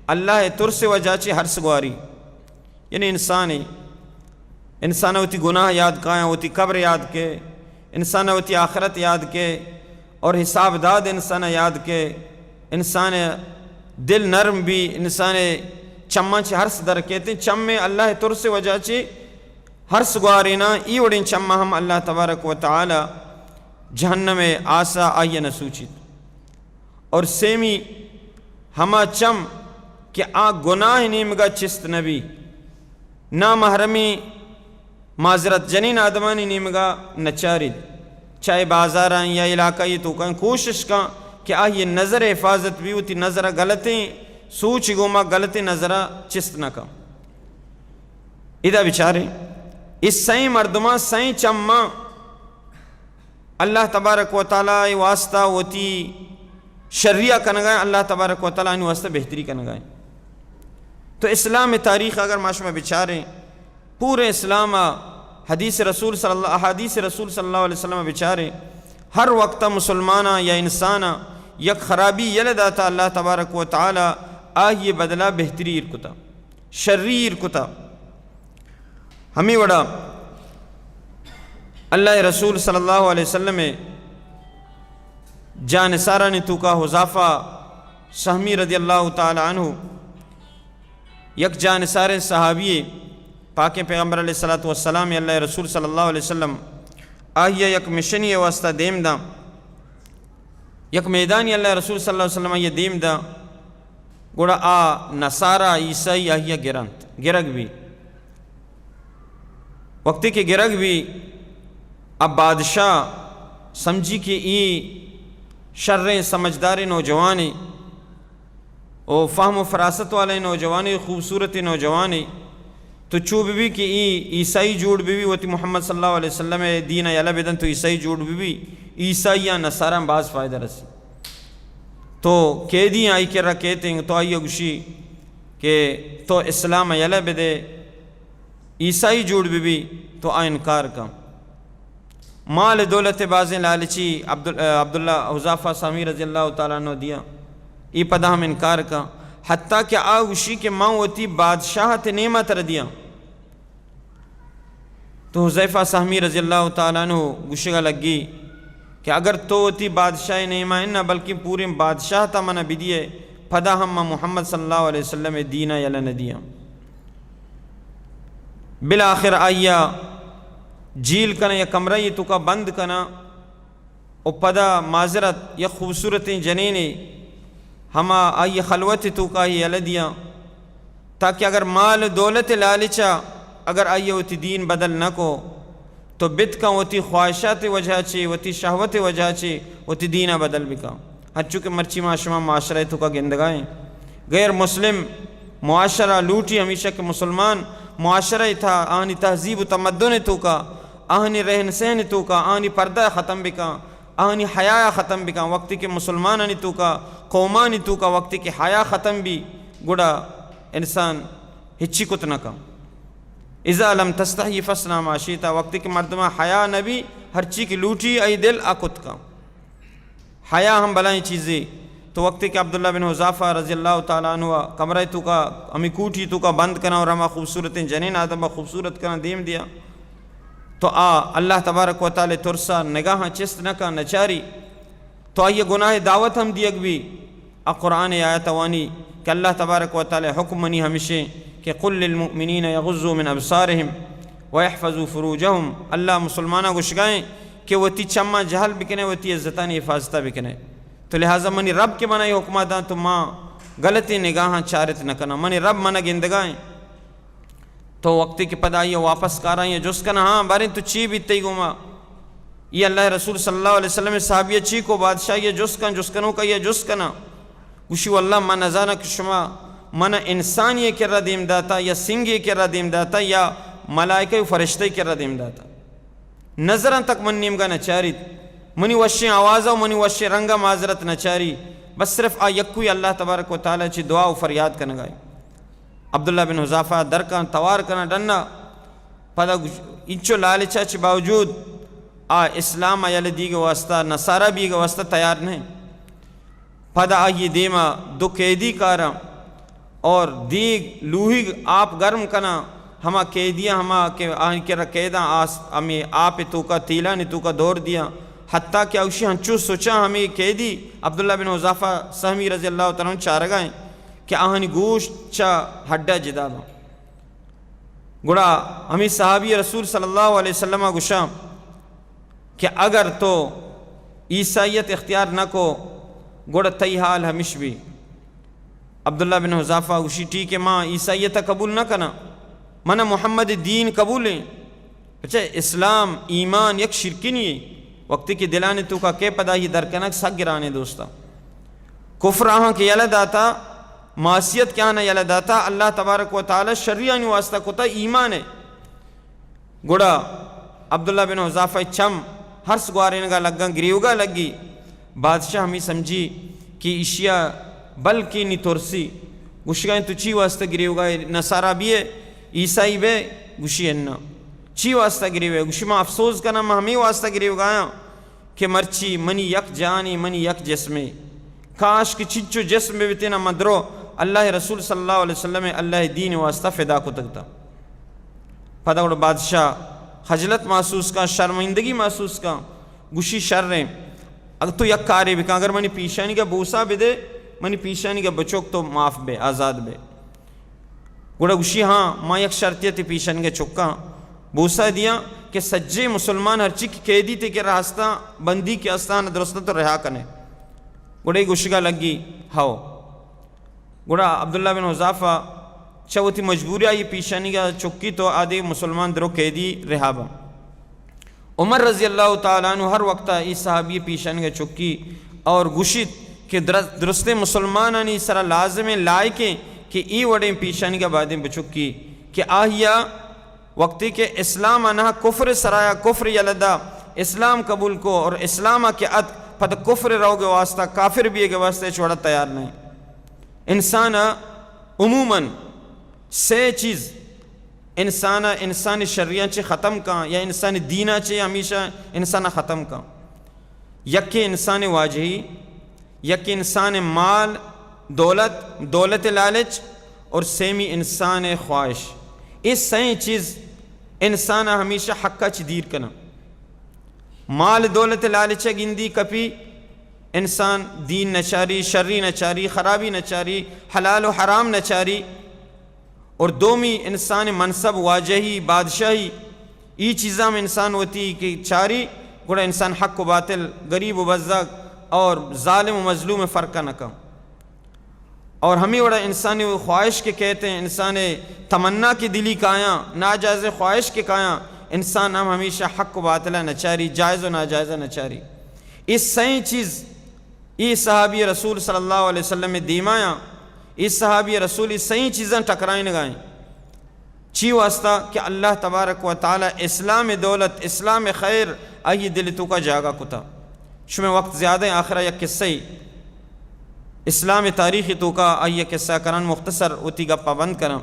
اللہ ترس وجہ چہ ہرس گواری۔ یعنی انسانے، انسان وتی گناہ یاد کایاں، وتی قبر یاد کے، انسان وتی آخرت یاد کے، اور حساب داد انسان یاد کے، انسان دل نرم بی، انسان چماں چہ ہرس در کیتے، چم اللہ ترس وجہ چہ ہرس گوارینا، ای وڑیں چماں ہم اللہ تبارک و تعالی جہنم آسا آئی نہ سوچیت۔ اور سیمی ہما چم کہ آ گناہ نیمگا چست نبی، نامحرمی معذرت جنین آدمانی نیمگا نچاریت، چاہے بازاراں یا علاقہ ای توکاں کوشش کن کہ آئی نظر حفاظت بی، وتی نظر غلطیں سوچ گوما غلطیں نظر چست نہ کن۔ ادا بچاریں، اس سئیں مردماں سئیں چماں اللہ تبارک و تعالی واسطہ وتی شریا کنگا، اللہ تبارک و تعالی آنی واسطہ بہتری کنگا۔ تو اسلام تاریخ اگر ما شما بچاریں، پورے اسلام حدیث رسول صلی اللہ، احادیث رسول صلی اللہ علیہ وسلم بچاریں، ہر وقت مسلمانا یا انسانا یک خرابی یل داتا، اللہ تبارک و تعالی آئی بدلہ بہتری ایر کتا، شری ایر کتا۔ ہمیں وڑا اللہ رسول صلی اللہ علیہ وسلم جانثارانی توکا حذافہ سہمی رضی اللہ تعالی عنہ یک جانثاریں صحابی پاکیں پیغمبر علیہ الصلوۃ والسلام، اللہ رسول صلی اللہ علیہ وسلم آئی یک مشنی واسطہ دیم داں، یک میدانی اللہ رسول صلی اللہ علیہ وسلم آئی دیم داں، گڑا آ نصارا عیسائی آئی گرنت، گرگ بی۔ وقتی کہ گرگ بی، اب بادشاہ سمجھی کہ ای شریں سمجھداریں نوجوانے، او فہم و فراست والے نوجوانے، خوبصورت نوجوانے، تو چو بی بی کہ ای عیسائی جوڑ بی بی، وتی محمد صلی اللہ علیہ وسلم دین یلا بدن تو عیسائی جوڑ بی بی، عیسائی یا نصاراں باز فائدہ رسی۔ تو قیدی آئی کرا کیتیں، تو آئی گوشی کہ تو اسلام یلا بدے، عیسائی جوڑ بی بی، تو آ انکار کن۔ مال دولت بازیں لالچی عبدال-، عبداللہ حذافہ سہمی رضی اللہ تعالی عنہ دیاں، ای پدا ہم انکار کن، حتیٰ کہ آ گوشی کہ من وتی بادشاہت نیما تر دیاں۔ تو حذیفہ سہمی رضی اللہ تعالی عنہ گوشگا لگی کہ اگر تو وتی بادشاہ نیما نہ بلکہ پوریں بادشاہتا منا بدیے، پدا ہم من محمد صلی اللہ علیہ وسلم دینا یلا ندیاں۔ بالآخر آئیا جیل کنا یا کمرہ ای توکا بند کنا، و پدا معذرت یک خوبصورتیں جنینے ہما آئی خلوت توکا ہی یلہ دیاں، تاکہ اگر مال و دولت لالچا اگر آئی وتی دین بدل نہ کو، تو بت کن وتی خواہشات وجہ چے، وتی شہوت وجہ چے وتی دینا بدل بکن۔ ہرچو کہ مرچی ما شما معاشرہ توکا گندگائیں، غیر مسلم معاشرہ لوٹی ہمیشہ کہ مسلمان معاشرہ تھا آنی تہذیب و تمدن توکا، آنی رہن سہن توکا، آنی پردہ ختم بکن، آنی حیا ختم بکن۔ وقتی کہ مسلمانانی توکا، قومانی توکا وقتی کہ حیا ختم بی، گڑا انسان ہچی کت نہ کن۔ اذا لم تستحی فاصنع ما شئت، وقتی کہ مردما حیا نہ بی، ہرچی کہ لوٹی ای دل آ کت کن۔ حیا ہم بلائیں چیزے۔ تو وقتی کہ عبداللہ بن حذافہ رضی اللہ تعالی عنہ کمرہ توکا، ہمیں کوٹی توکا بند کنا اور ہما خوبصورتیں جنین آدم خوبصورت کنا دیم دیا، تو آ اللہ تبارک و تعالی ترسا نگاہاں چست نہ کن، نچاری۔ تو آئی گناہ دعوت ہم دیگ بی۔ آ قرآن آیت وانی کہ اللہ تبارک و تعالی حکم منی ہمشیں کہ قل للمؤمنین یغضوا من ابصارهم ویحفظوا فروجهم۔ اللہ مسلماناں گوشگائیں کہ وتی چماں جہل بکنے، وتی عزتانی حفاظتہ بکنے۔ تو لہذا منی رب کہ منا یہ حکمہ داں تو ما غلطیں نگاہاں چارت نہ کناں، منی رب منا گندگائیں۔ تو وقتی کہ پدا آئی واپس کاراں یا جست کنا، ہاں باریں تو چی بیت تئی گوما؟ یہ اللہ رسول صلی اللہ علیہ وسلم صحابی چی کو؟ بادشاہ یہ جست کن، جست کنوکا یہ جست کنا۔ گوشی واللہ من نزاناں کہ شما من انسانی کرا دیم داتا یا سنگی کرا دیم داتا یا ملائکہ و فرشتہ کرا دیم داتا۔ نظراں تک من نیمگا نہ چاریت۔ منی وشیں آوازا و منی وشیں رنگا معذرت نہ چاری۔ بس صرف آ یکوئی اللہ تبارک و تعالی چی دعا و فریاد کنگائی۔ عبداللہ بن حذافہ درکاں توار کناں ڈنا۔ پدا گوش-، انچو لالچا چہ باوجود آ اسلام ء یلہ دیگ واسطہ، نصارہ بیگ واسطہ تیار نہ۔ پدا آئی دیما دو قیدی کاراں اور دیگ لوہیگ آپ گرم کناں، ہما قیدیاں ہما کہ آہانی کرا قیداں آس-، ہمے آپ توکا تیلانی توکا دور دیاں، حتیٰ کہ اوشی ہنچو سچاں ہمے قیدی عبداللہ بن حذافہ سہمی رضی اللہ تعالی عنہ چارگا ہیں کہ آہانی گوشت چا ہڈا جدا باں۔ گڑا ہمے صحابی رسول صلی اللہ علیہ وسلم ء گوشاں کہ اگر تو عیسائیت اختیار نہ کو، گڑا تئی حال ہمش بی۔ عبداللہ بن حذافہ گوشی، ٹھیک ہے، ما عیسائیت قبول نہ کناں، من محمد دین قبول ہیں۔ اچھا، اسلام، ایمان یک شرکنی ہے۔ وقتی کہ دلانی توکا کہ پدا ہی در کنگ سک گرانے دوستا۔ کفر آہاں کہ یلہ داتا، معصیت کہ آہاں یلہ داتا، اللہ تبارک و تعالی شریانی واسطہ کتا ایمان ہے۔ گڑا عبداللہ بن حذافہ چم ہرس گوارینگا لگاں، گریوگا لگی۔ بادشاہ ہمیں سمجھی کہ ایشیا بلکہ نی ترسی۔ گوشگا تو چی واسطہ گریوگا، نصارا بیے، عیسائی بے؟ گوشی انا۔ چی واسطہ گریوے؟ گوشی ما افسوس کناں، ما ہمیں واسطہ گریوگایاں کہ مرچی منی یک جانی، منی یک جسمے، کاش کہ چنچو جسم بہ بتینا من درو اللہ رسول صلی اللہ علیہ وسلم اللہ دین واسطہ فدا کتگتا۔ پدا گڑا بادشاہ خجلت محسوس کن، شرمندگی محسوس کن، گوشی شریں، اگر تو یک کارے بکن، اگر منی پیشانی کا بوسا بدے، منی پیشانی کا بچوک تو معاف بے، آزاد بے۔ گڑا گوشی، ہاں، ما یک شرطی تی پیشنگ چکاں بوسا دیاں کہ سجے مسلمان ہرچی کہ قیدی تے کہ راستاں بندی کہ استان درستاں تو رہا کنے۔ گڑا گوشگا لگی، ہاو۔ گڑا عبداللہ بن حذافہ چہ وتی مجبوری آئی پیشانی کا چکی تو آدے مسلمان درو قیدی رہا با۔ عمر رضی اللہ تعالی عنہ ہر وقت ای صحابی پیشانی کا چکی اور گوشیت کہ در-، درستیں مسلمانانی سرا لازم ہیں، لائق ہیں کہ ای وڑیں پیشانی کا بادیں بچکی کہ آہیا وقتی کہ اسلام آنہا کفر سرایا کفر یلدا، اسلام قبول کو اور اسلام کے ات پد کفر روگ واسطہ، کافر بیگ واسطہ چوڑا تیار نہیں۔ انسان عموماً سے چیز انسان ء انسانی شریاں چہ ختم کن یا انسانی دین ء چہ ہمیشہ انسان ء ختم کن۔ یکے انسان واجہی، یکے انسان مال، دولت، دولت لالچ اور سیمی انسان خواہش۔ اے سئیں چیز انسان ء ہمیشہ حق ء چہ دیر کنن۔ مال دولت لالچ ء گندی کپی، انسان دین نچاری، شری نچاری، خرابی نچاری، حلال و حرام نچاری۔ اور دومی انسان منصب، واجہی، بادشاہی، ای چیزاں ہم انسان وتی کہ چاری، گڑا انسان حق و باطل، غریب و بزگ اور ظالم و مظلوم فرق نہ کن۔ اور ہمے وڑا انسانی خواہش کہ کہتے ہیں، انسان تمنا کہ دلی کایاں، ناجائز خواہش کہ کایاں، انسان ہم ہمیشہ حق و باطل نچاری، جائز و ناجائز نچاری۔ اے سئیں چیز اے صحابی رسول صلی اللہ علیہ وسلم دیمایاں، اے صحابی رسول اے سئیں چیزاں ٹکرائینگائیں۔ چی واسطہ؟ کہ اللہ تبارک و تعالی اسلام دولت، اسلام خیر آئی دل توکا جاگہ کتا۔ شمے وقت زیادہ ہیں، آخرا یک قصہ ہی اسلام تاریخ توکا آئی قصہ کرن، مختصر وتی گپا بند کرن۔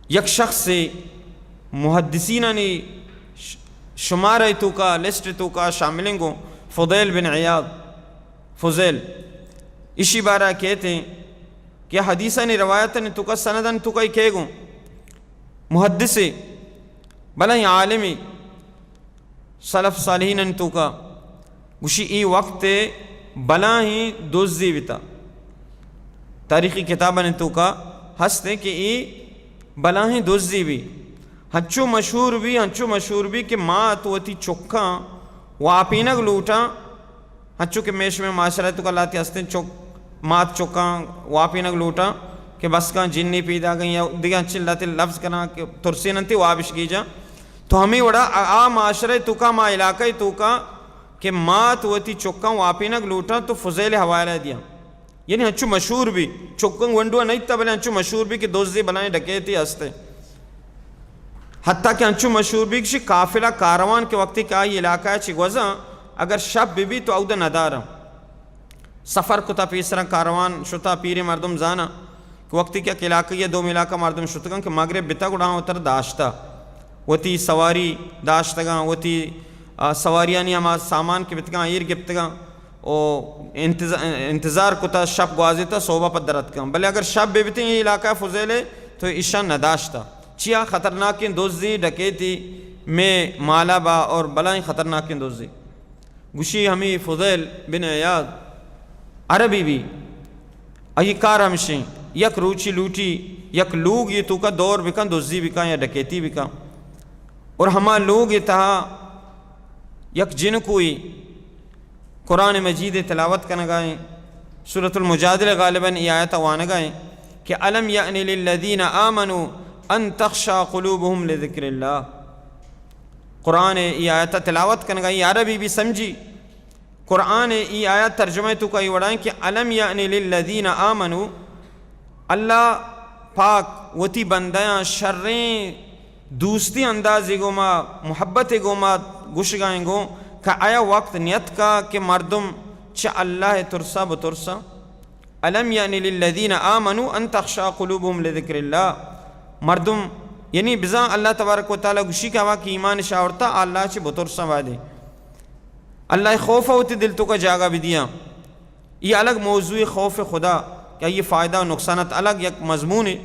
یک شخص محدثینانی ش-، شمارہ توکا، لسٹ توکا شاملیں گوں، فضیل بن عیاض۔ فضیل، اشی بارہ کہتے ہیں کہ حدیثانی روایتانی توکا، سندانی توکا کئے گوں؟ محدثے، بلائیں عالمے، سلف صالحینانی توکا۔ گوشی، اے وقت بلائیں دزی بیتا۔ تاریخی کتابانی توکا ہست کہ اے بلائیں دزی بی۔ ہنچو مشہور بی، ہنچو مشہور بی کہ مات وتی چکاں واپینگ لوٹاں، ہنچو کہ مئے شمے معاشرہ توکا لہتے ہستیں، چک، مات چکاں واپینگ لوٹاں کہ بس کاں جنی پیداگیں یا دگہ انچیں لہتے لفظ کناں کہ ترسیننتی وابش گیجاں۔ تو ہمے وڑا آ، آ معاشرہ توکا، ما علاقہ توکا کہ مات وتی چکاں واپینگ لوٹاں تو فضیل حوالہ دیاں۔ یعنی ہنچو مشہور بی، چکاں گونڈو نہ ایتا، بلے ہنچو مشہور بی کہ دزی بلائیں ڈکیتی ہستے۔ حتیٰ کہ انچو مشہور بی کہ قافلہ کاروان کہ وقتی کہ آئی علاقہ چی گوزاں، اگر شپ بی بی تو اود نداراں۔ سفر کتا پیسراں کاروان شتا، پیریں مردم زاناں کہ وقتی کہ یک علاقہ یا دومی علاقہ مردم شتگاں کہ مغرب بتا گڑا وتر داشتا، وتی سواری داشتگاں، وتی، آ، سواریانی ہما سامان کہ بتگاں ایر گپتگاں۔ و انتظ-، انتظار کتا، شپ گوازیتا، صوبہ پد در اتکاں۔ بلے اگر شپ بہ بیتیں اے علاقہ فضیلے تو ایشاں نداشتا۔ چیا؟ خطرناکیں دزی، ڈکیتی، مئے مالا با اور بلائیں خطرناکیں دزی۔ گوشی ہمے فضیل بن عیاض عربی بی، آئی کار ہمشیں، یک روچی لوٹی یک لوگ یہ توکا دور بکن، دزی بکن یا ڈکیتی بکن۔ اور ہما لوگ یہ تہا یک جنکوئی قرآن مجید تلاوت کنگائیں، سورۃ المجادلہ غالباً ای آیت وانگائیں کہ الم یأن للذین آمنوا ان تخشع قلوبهم لذکر اللہ۔ قرآن ای آیت تلاوت کنگائیں، عربی بی سمجھی۔ قرآن ای آیت ترجمہ توکا ای وڑائیں کہ الم یأن للذین آمنوا، اللہ پاک وتی بندیاں شریں دوستی اندازے گوما، محبت گوما گوشگائیں گوں کہ آیا وقت نیتکا کہ مردم چہ اللہ ترسا بترسا؟ الم یأن للذین آمنوا ان تخشع قلوبهم لذکر اللہ۔ مردم، یعنی بزاں اللہ تبارک و تعالی گوشی کہ ہما کہ ایمان شاورتا اللہ چہ بترسا وعدے۔ اللہ خوف وتی دل توکا جاگہ بدیاں۔ ای الگ موضوع خوف خدا کہ آئی فائدہ و نقصانات الگ یک مضمونے،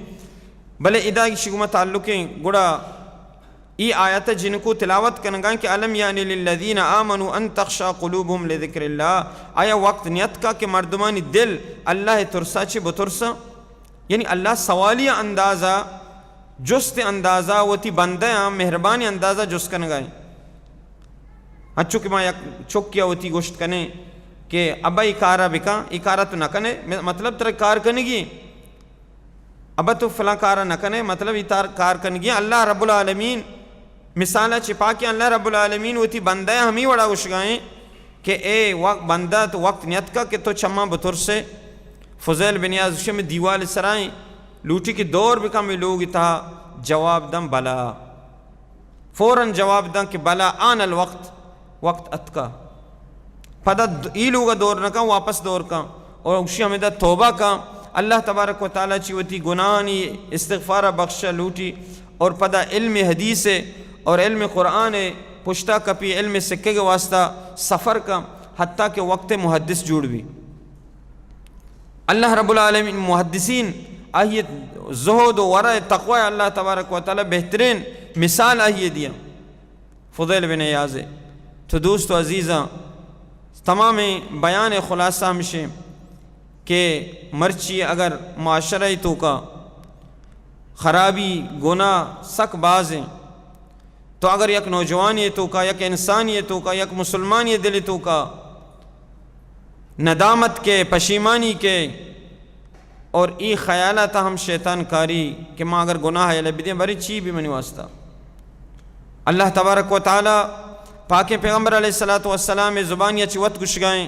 بلے ادا ایشی گوما تعلقیں۔ گڑا ای آیت جنکو تلاوت کنگائیں کہ الم یأن للذین آمنوا ان تخشع قلوبهم لذکر اللہ، آیا وقت نیتکا کہ مردمانی دل اللہ ترسا چہ بترسا؟ یعنی اللہ سوالی اندازا، جست اندازا وتی بندیاں مہربانی اندازا جست کنگائیں۔ ہنچو کہ ما یک چکیا وتی گوشت کنیں کہ ابا ای کارا بکن، ای کارا تو نہ کنے، م-، مطلب ترا کار کنگی، ابا تو فلاں کارا نہ کنے، مطلب ای تار کار کنگی۔ اللہ رب العالمین مثالا چہ پاکیں، اللہ رب العالمین وتی بندہ ہمیں وڑا گوشگائیں کہ اے وقت، بندہ تو وقت نیتکا کہ تو چماں بترسے۔ فضیل بن عیاض گوشے، من دیوال سرائیں، لوٹی کہ دور بکن مئے لوگ تہا، جواب دم بلا۔ فوراً جواب داں کہ بلا آن الوقت، وقت اتکا۔ پدا د-، ای لوگا دور نہ کن، واپس دور کن۔ اور گوشی ہمیدا توبہ کن، اللہ تبارک و تعالی چی وتی گناہانی استغفارا بخشا لوٹی، اور پدا علم حدیث اور علم قرآن پشتا کپی، علم سکے کے واسطہ سفر کن، حتیٰ کہ وقت محدث جوڑ بی۔ اللہ رب العالمین محدثین آئی زہد و ورع تقوی اللہ تبارک و تعالی بہترین مثال آئی دیا۔ فضیل بن عیاض۔ تو دوست و عزیزاں، تمام بیان خلاصہ ہمشیں کہ مرچی اگر معاشرہ توکا خرابی، گناہ سک بازیں، تو اگر یک نوجوانی توکا، یک انسانی توکا، یک مسلمانی دل توکا ندامت کے، پشیمانی کے، اور ای خیالا تا ہم شیطان کاری کہ ما اگر گناہ یلہ بدیں، بری چی بھی منی واسطہ۔ اللہ تبارک و تعالی پاکیں پیغمبر علیہ الصلوۃ والسلام زبانی چی وت گشگائیں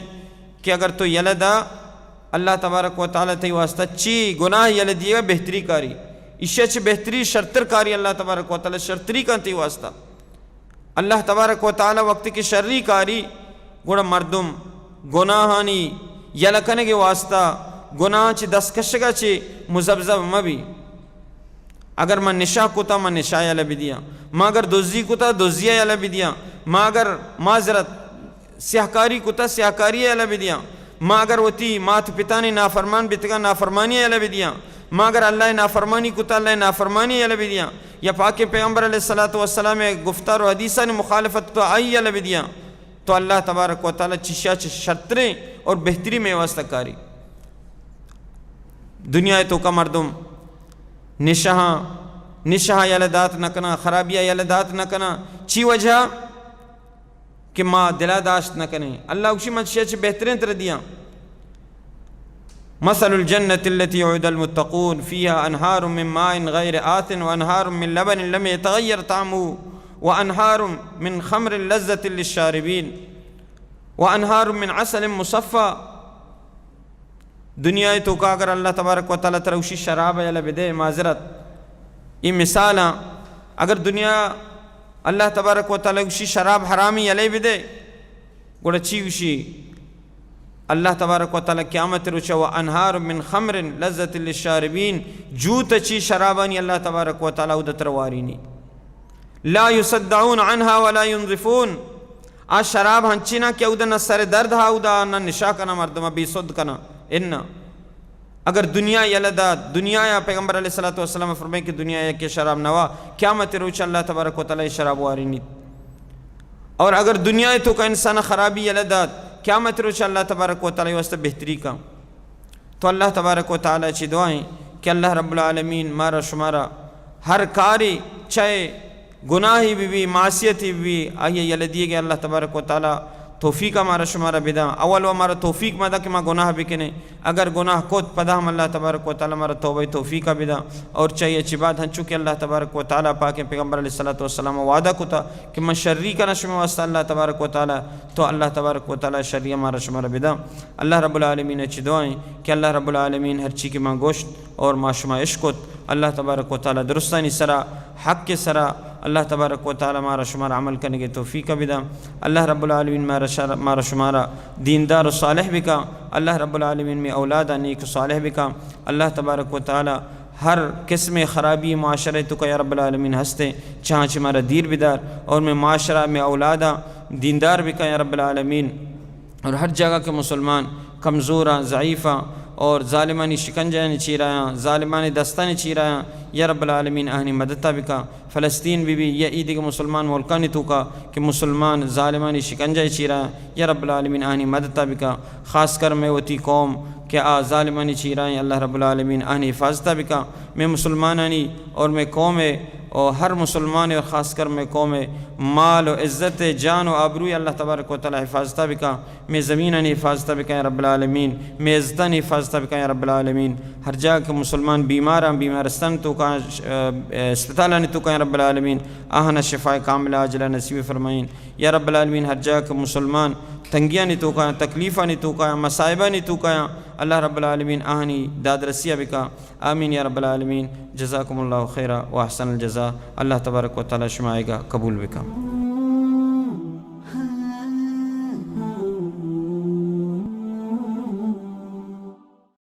کہ اگر تو یلہ دا، اللہ تبارک و تعالی تئی واسطہ چی گناہ یلہ دیگا بہتری کاری، ایشی چی بہتری شرتر کاری اللہ تبارک و تعالی شرتری کن تئی واسطہ۔ اللہ تبارک و تعالی وقتی کہ شری کاری، گڑا مردم گناہانی یلہ کنگے واسطہ، گناہ چی دست کشگا چی مزبزب مبی۔ اگر من نشہ کتا، من نشہ یلہ بدیاں۔ ما اگر دزی کتا، دزی یلہ بدیاں۔ ما اگر معذرت سیاہکاری کتا، سیاہکاری یلہ بدیاں۔ ما اگر وتی مات پتانی نافرمان بیتگا، نافرمانی یلہ بدیاں۔ ما اگر اللہ نافرمانی کتا، اللہ نافرمانی یلہ بدیاں۔ یا پاکیں پیغمبر علیہ الصلوۃ والسلام گفتار و حدیثانی مخالفت تو آئی یلہ بدیاں، تو اللہ تبارک و تعالی چشیا چہ شرتریں اور بہتری میں واسطہ کاری۔ دنیا توکا مردم نشہاں، نشہاں یلہ دات نہ کناں، خرابیاں یلہ دات نہ کناں۔ چی وجہ؟ کہ ما دلا داشت نہ کنیں۔ اللہ گوشی، من چشیا چہ بہتریں تر دیاں۔ مثل الجنة التي وعد المتقون فيها أنهار من ماء غير آسن وأنهار من لبن لم يتغير طعمه وأنهار من خمر لذة للشاربين وأنهار من عسل مصفى۔ دنیا توکا اگر اللہ تبارک و تعالی ترا گوشی شراب یلہ بدے، معذرت، ای مثالاں، اگر دنیا اللہ تبارک و تعالی گوشی شراب حرامی یلہ بدے، گڑا چی گوشی؟ اللہ تبارک و تعالی قیامت روچا، وأنهار من خمر لذة للشاربين، جوت چی شرابانی اللہ تبارک و تعالی اود ترا وارینی۔ لا يصدعون عنها ولا ينزفون۔ آ شراب ہنچینا کہ اودا نہ سر درد ہا اودا، نہ نشہ کنا مردم بے سد کنا۔ انا اگر دنیا یلہ دات، دنیا یا پیغمبر علیہ الصلوۃ والسلام فرمائے کہ دنیا یا کہ شراب نوا، قیامت روچ اللہ تبارک و تعالی شراب وارینیت۔ اور اگر دنیا توکا انسان خرابی یلہ دات، قیامت روچ اللہ تبارک و تعالی واسطہ بہتری کا۔ تو اللہ تبارک و تعالی چی دعائیں کہ اللہ رب العالمین مارا شمارا ہر کاری، چاہے گناہی بی بی، معصیتی بی بی، آئی یلہ دیگے اللہ تبارک و تعالی توفیق مارا شمارا بداں۔ اول و مارا توفیق مدا کہ ما گناہ بکنیں۔ اگر گناہ کت، پدا ہم اللہ تبارک و تعالی مارا توبہ توفیق بداں۔ اور چاہیے چی بات ہنچو کہ اللہ تبارک و تعالی پاکیں پیغمبر علیہ الصلوۃ والسلام وعدہ کتا کہ من شری کنا شما واسطہ اللہ تبارک و تعالی، تو اللہ تبارک و تعالی شری مارا شمارا بداں۔ اللہ رب العالمین چی دعائیں کہ اللہ رب العالمین ہر چی کہ ما گوشت اور ما شما اشکت، اللہ تبارک و تعالی درستانی سرا، حق سرا، اللہ تبارک و تعالی مارا شمارا عمل کنگے توفیق بدا۔ اللہ رب العالمین مارا شر-، مارا شمارا دیندار و صالح بکا۔ اللہ رب العالمین میں اولادا نیک و صالح بکا۔ اللہ تبارک و تعالی ہر قسم خرابی معاشرے توکا یا رب العالمین ہستے، چاہاں چی مارا دیر بدار اور میں معاشرہ میں اولادا دیندار بکا یا رب العالمین۔ اور ہر جاگہ کہ مسلمان کمزوراں، ضعیفاں اور ظالمانی شکنجہانی چیرایاں، ظالمانی دستانی چیرایاں، یا رب العالمین آہانی مدتا بکا۔ فلسطین بی بی یا ای دیگہ مسلمان ملکانی توکا کہ مسلمان ظالمانی شکنجہ چیرایاں، یا رب العالمین آہانی مدتا بکا۔ خاص کر میں وتی قوم کہ آ ظالمانی چیرائیں، اللہ رب العالمین آہانی حفاظتا بکا۔ میں مسلمانانی اور میں قوم اور ہر مسلمان اور خاص کر میں قوم مال و عزت، جان و آبروی اللہ تبارک و تعالی حفاظتا بکا۔ میں زمینانی حفاظتا بکا یا رب العالمین، میں عزتانی حفاظتا بکا یا رب العالمین۔ ہر جاگہ کہ مسلمان بیماراں، بیمارستان توکا، ش-، ا، اسپتالانی توکا یا رب العالمین، آہانا شفاء کاملہ عاجلہ نصیب فرمائین۔ یا رب العالمین ہر جاگہ کہ مسلمان تنگیانی توکا، تکلیفانی توکا، مصائبانی توکا، اللہ رب العالمین آہانی دادرسیا بکا۔ آمین یا رب العالمین۔ جزاکم اللہ خیرا و احسن الجزاء۔ اللہ تبارک و تعالی شمائیگا قبول بکا۔